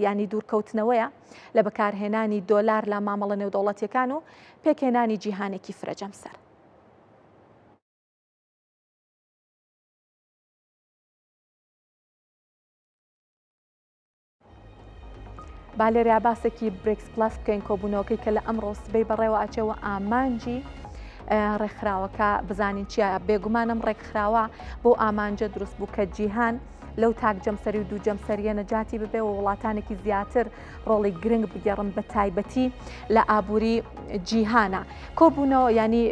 یانی دوورکەوتنەوەیە لە بەکارهێنانی دۆلار لە مامەڵە نێودەوڵەتییەکان و پێکهێنانی جیهانێکی فرەجەمسەر. با لێرە باسێکی برێکس پلاس بکەین کۆبوونەوەکەی کە لە ئەمڕۆ سبەی بەڕێوە ئەچێەوە ئامانجی ڕێکخراوەکە بزانین چیە بێگومانم ڕێکخراوە بۆ ئامانجە دروست بوو کە جیهان لەو تاک جەمسەری و دوو جەمسەریە نەجاتی ببێ و وڵاتانێکی زیاتر ڕۆڵی گرنگ بگێڕن بە تایبەتی لە ئابووری جیهانە کۆبوونەوە ینی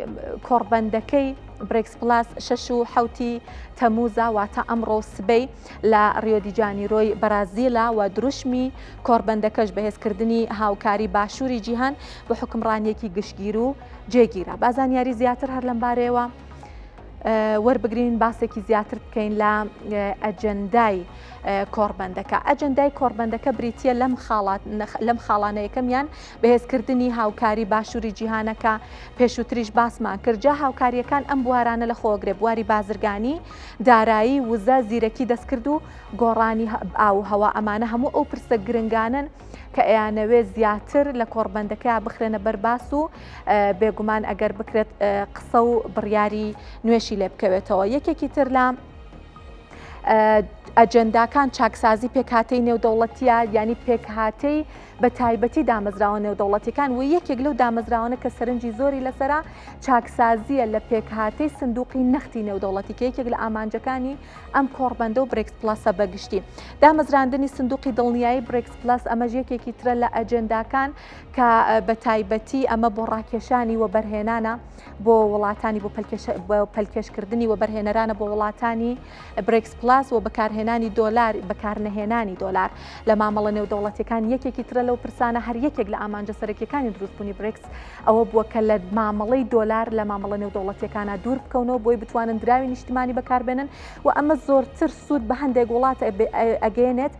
کۆڕبەندەکەی برێکس پلاس شەش و حەوتی تەموزە واتە ئەمڕۆ سبەی لە ڕیۆدیجانیرۆی بەرازیلە و دروشمی کۆڕبەندەکەش بەهێزکردنی هاوکاری باشووری جیهان بۆ حوکمڕانییەکی گشتگیر و جێگیرە. با زانیاری زیاتر هەر لەمبارەیەوە وەربگرین باسێکی زیاتر بکەین لە ئەجەندای کۆڕبەندەکە. ئەجەندای کۆڕبەندەکە بریتییە لەم خاڵات لەم خاڵانە یەکەمیان بەهێزکردنی هاوکاری باشووری جیهانەکە پێشووتریش باسمان کرد جا هاوکارییەکان ئەم بوارانە لە خۆگرێ بواری بازرگانی دارایی، وزە، زیرەکی دەستکرد و گۆڕانی ئاووهەوا، ئەمانە هەموو ئەو پرسە گرنگانەن کە ئەیانەوێت زیاتر لە کۆڕبەندەکەیا بخرێنە بەر باس و بێگومان ئەگەر بکرێت قسە و بڕیاری نوێشی لێ بکەوێتەوە. یەکێکی تر لە ئەجەنداکان چاکسازی پێکهاتەی نێودەوڵەتیە یانی پێکهاتەی بە تایبەتی دامەزراوە نێودەوڵەتیەکان و یەکێک لەو دامەزراوانە کە سەرنجی زۆری لەسەرە چاکسازیە لە پێکهاتەی سندوقی نەختی نێودەوڵەتی کە یەکێک لە ئامانجەکانی ئەم کۆڕبەندە و برێکس پلاسە بەگشتی دامەزراندنی سندوقی دڵنیایی برێکس پلاس ئەمەش یەکێکی ترە لە ئەجێنداکان کە بە تایبەتی ئەمە بۆ ڕاکێشانی وەبەرهێنانە بۆ وڵاتانی بۆ پەلکێشکردنی وەبەرهێنەرانە بۆ وڵاتانی برێکس پلاس و بەکارهێنانی دۆلار بەکارنەهێنانی دۆلار لە مامەڵە نێودەوڵەتیەکان یەکێکی ترە لەو پرسانە هەر یەکێک لە ئامانجە سەرەکیەکانی دروستبوونی برێکس ئەوە بووە کە لە مامەڵەی دۆلار لە مامەڵە نێودەوڵەتیەکانە دوور بکەونەوە بۆی بتوانن دراوی نیشتمانی بەکاربێنن و ئەمە زۆرتر سوود بە هەندێک وڵات ئەگەیەنێت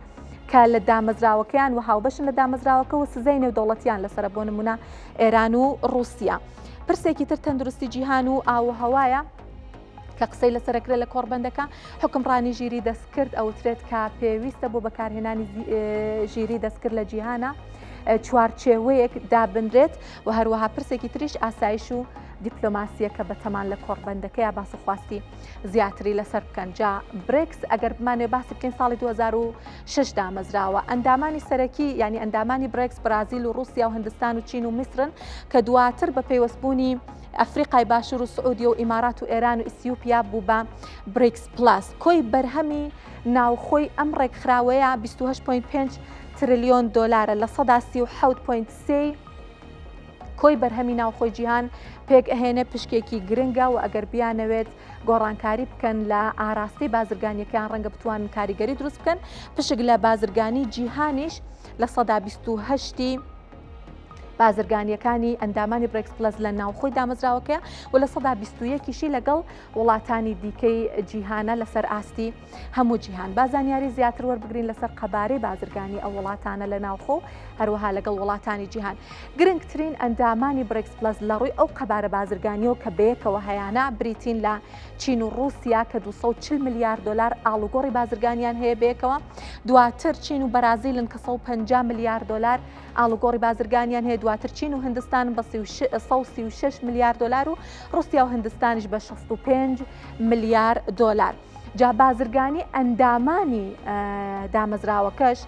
کە لە دامەزراوەکەیان و هاوبەشن لە دامەزراوەکە و سزای نێودەوڵەتیان لەسەرە بۆ نمونە ئێران و ڕووسیا. پرسێکی تر تەندروستی جیهان و ئاو و هەوایە کە قسەی لەسەرەکرێت لە کۆڕبەندەکە حکمڕانی ژیری دەستکرد ئەوترێت کە پێویستە بۆ بەکارهێنانی ژیری دەستکرد لە جیهانە چوارچێوەیەک دابنرێت و هەروەها پرسێکی تریش ئاسایش و دیپلۆماسیە کە بەتەمان لە کۆڕبەندەکەیا باس و خواستی زیاتری لەسەر بکەن جا برێکس ئەگەر بمانێ باسی بکەین ساڵی 2006 دامەزراوە ئەندامانی سەرەکی ینی ئەندامانی برێکس برازیل و رووسیا و هندستان و چین و میسرن کە دواتر بە پەیوەستبوونی ئەفریقای باشوور و سعودیە و ئیمارات و ئێران و ئیسیوپیا بوو بە بریکس پلاس. کۆی بەرهەمی ناوخۆی ئەم ڕێکخراوەیە 28.5 ترلیۆن دۆلارە، 37.3% کۆی بەرهەمی ناوخۆی جیهان پێک ئەهێنێ، پشکێکی گرنگە و ئەگەر بیانەوێت گۆڕانکاری بکەن لە ئاراستەی بازرگانیەکەیان ڕەنگە بتوانن کاریگەری دروست بکەن، پشک لە بازرگانی جیهانیش 28% بازرگانییەکانی ئەندامانی برێکس پلەس لە ناوخۆی دامەزراوەکەیە و 21% یشی لەگەڵ وڵاتانی دیکەی جیهانە لەسەر ئاستی هەموو جیهان. با زانیاری زیاتر وەربگرین لەسەر قەبارەی بازرگانی ئەو وڵاتانە لە ناوخۆ و هەروەها لەگەڵ وڵاتانی جیهان. گرنگترین ئەندامانی برێکس پلەس لە ڕووی ئەو قەبارە بازرگانیەوە کە بەیەکەوە هەیانە بریتین لە چین و ڕووسیا کە 240 ملیار دۆلار ئاڵوگۆڕی بازرگانیان هەیە بەیەکەوە، دواتر چین و بەرازیلن کە 150 ملیار دۆلار ئاڵوگۆڕی بازرگانیان هەیە، دواتر چین و هندستان بە 136 ملیار دۆلار و ڕوسیا و هندستانیش بە 65 ملیار دۆلار. جا بازرگانی ئەندامانی دامەزراوەکەش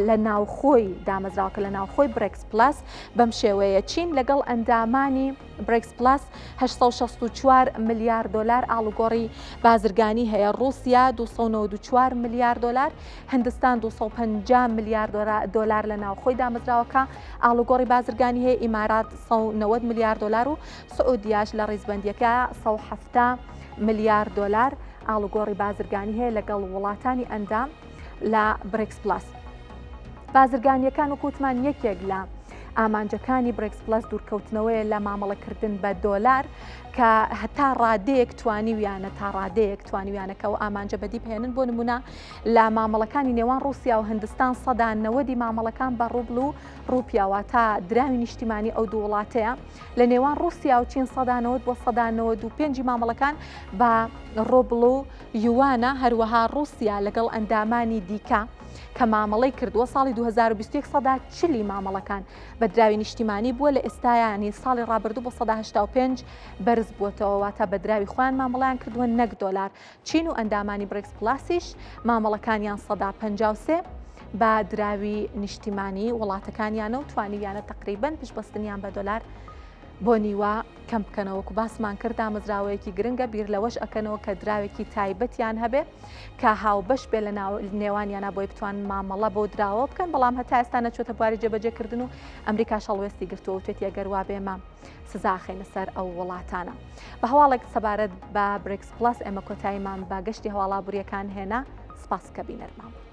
لە ناوخۆی دامەزراوەکە لە ناوخۆی برێکس پلاس بەم شێوەیە چین لەگەڵ ئەندامانی برێکس پلاس 864 ملیار دۆلار ئاڵوگۆڕی بازرگانی هەیە، ڕوسیا 294 ملیار دۆلار، هندستان 250 ملیار دۆلار لە ناوخۆی دامەزراوەکە ئاڵوگۆڕی بازرگانی هەیە، ئیمارات 190 ملیار دۆلار و سعودیاش لە ڕیزبەندیەکە 170 ملیار دۆلار ئاڵوگۆڕی بازرگانی هەیە لەگەڵ وڵاتانی ئەندام لە برێکس پلاس. بازرگانیەکان وەکو وتمان یەکێک لە ئامانجەکانی برێکس پلەس دوورکەوتنەوەیە لە مامەڵەکردن بە دۆلار کە هەتا ڕادەیەک توانیویانە تا ڕادەیەک توانیویانە کە ئەو ئامانجە بەدی بهێنن بۆ نمونە لە مامەڵەکانی نێوان ڕوسیا و هندستان سەدا نەوەدی مامەڵەکان بە ڕوبل و ڕوپیا واتە دراوی نیشتیمانی ئەو دوو وڵاتەیە لە نێوان ڕوسیا و چین سەدا 90 بۆ سەدا 95 مامەڵەکان بە ڕۆبڵ و یوانە هەروەها ڕوسیا لەگەڵ ئەندامانی دیکە کە مامەڵەی کردووە ساڵی 2021 سەدا چلی مامەڵەکان بە دراوی نیشتیمانی بووە لە ئێستایانی ساڵی ڕابردوو بۆ سەدا 85 بەرز بووەتەوە واتە بە دراوی خۆیان مامەڵیان کردووە نەک دۆلار چین و ئەندامانی برێکس پلاسیش مامەڵەکانیان سەدا 53 بە دراوی نیشتیمانی وڵاتەکانیانە و توانیویانە تقریبن پشتبەستنیان بە دۆلار بۆ نیوە کەم بکەنەوە وەکو باسمان کرد دامەزراوەیەکی گرنگە بیر لەوەش ئەکەنەوە کە دراوێکی تایبەتیان هەبێ کە هاوبەش بێ لە نێوانیانە بۆی بتوان مامەڵە بۆ دراوە بکەن بەڵام هەتا ئێستا نەچۆتە بواری جێبەجێکردن و ئەمریکاش هەڵوێستی گرتووە و توێتی ئەگەر وا بێمە سزاخەینە سەر ئەو وڵاتانە. بە هەواڵێک سەبارەت بە برێکس پڵەس ئێمە کۆتاییمان بە گەشتی هەواڵابووریەکان هێنا سپاس کە بینەرمان بوون.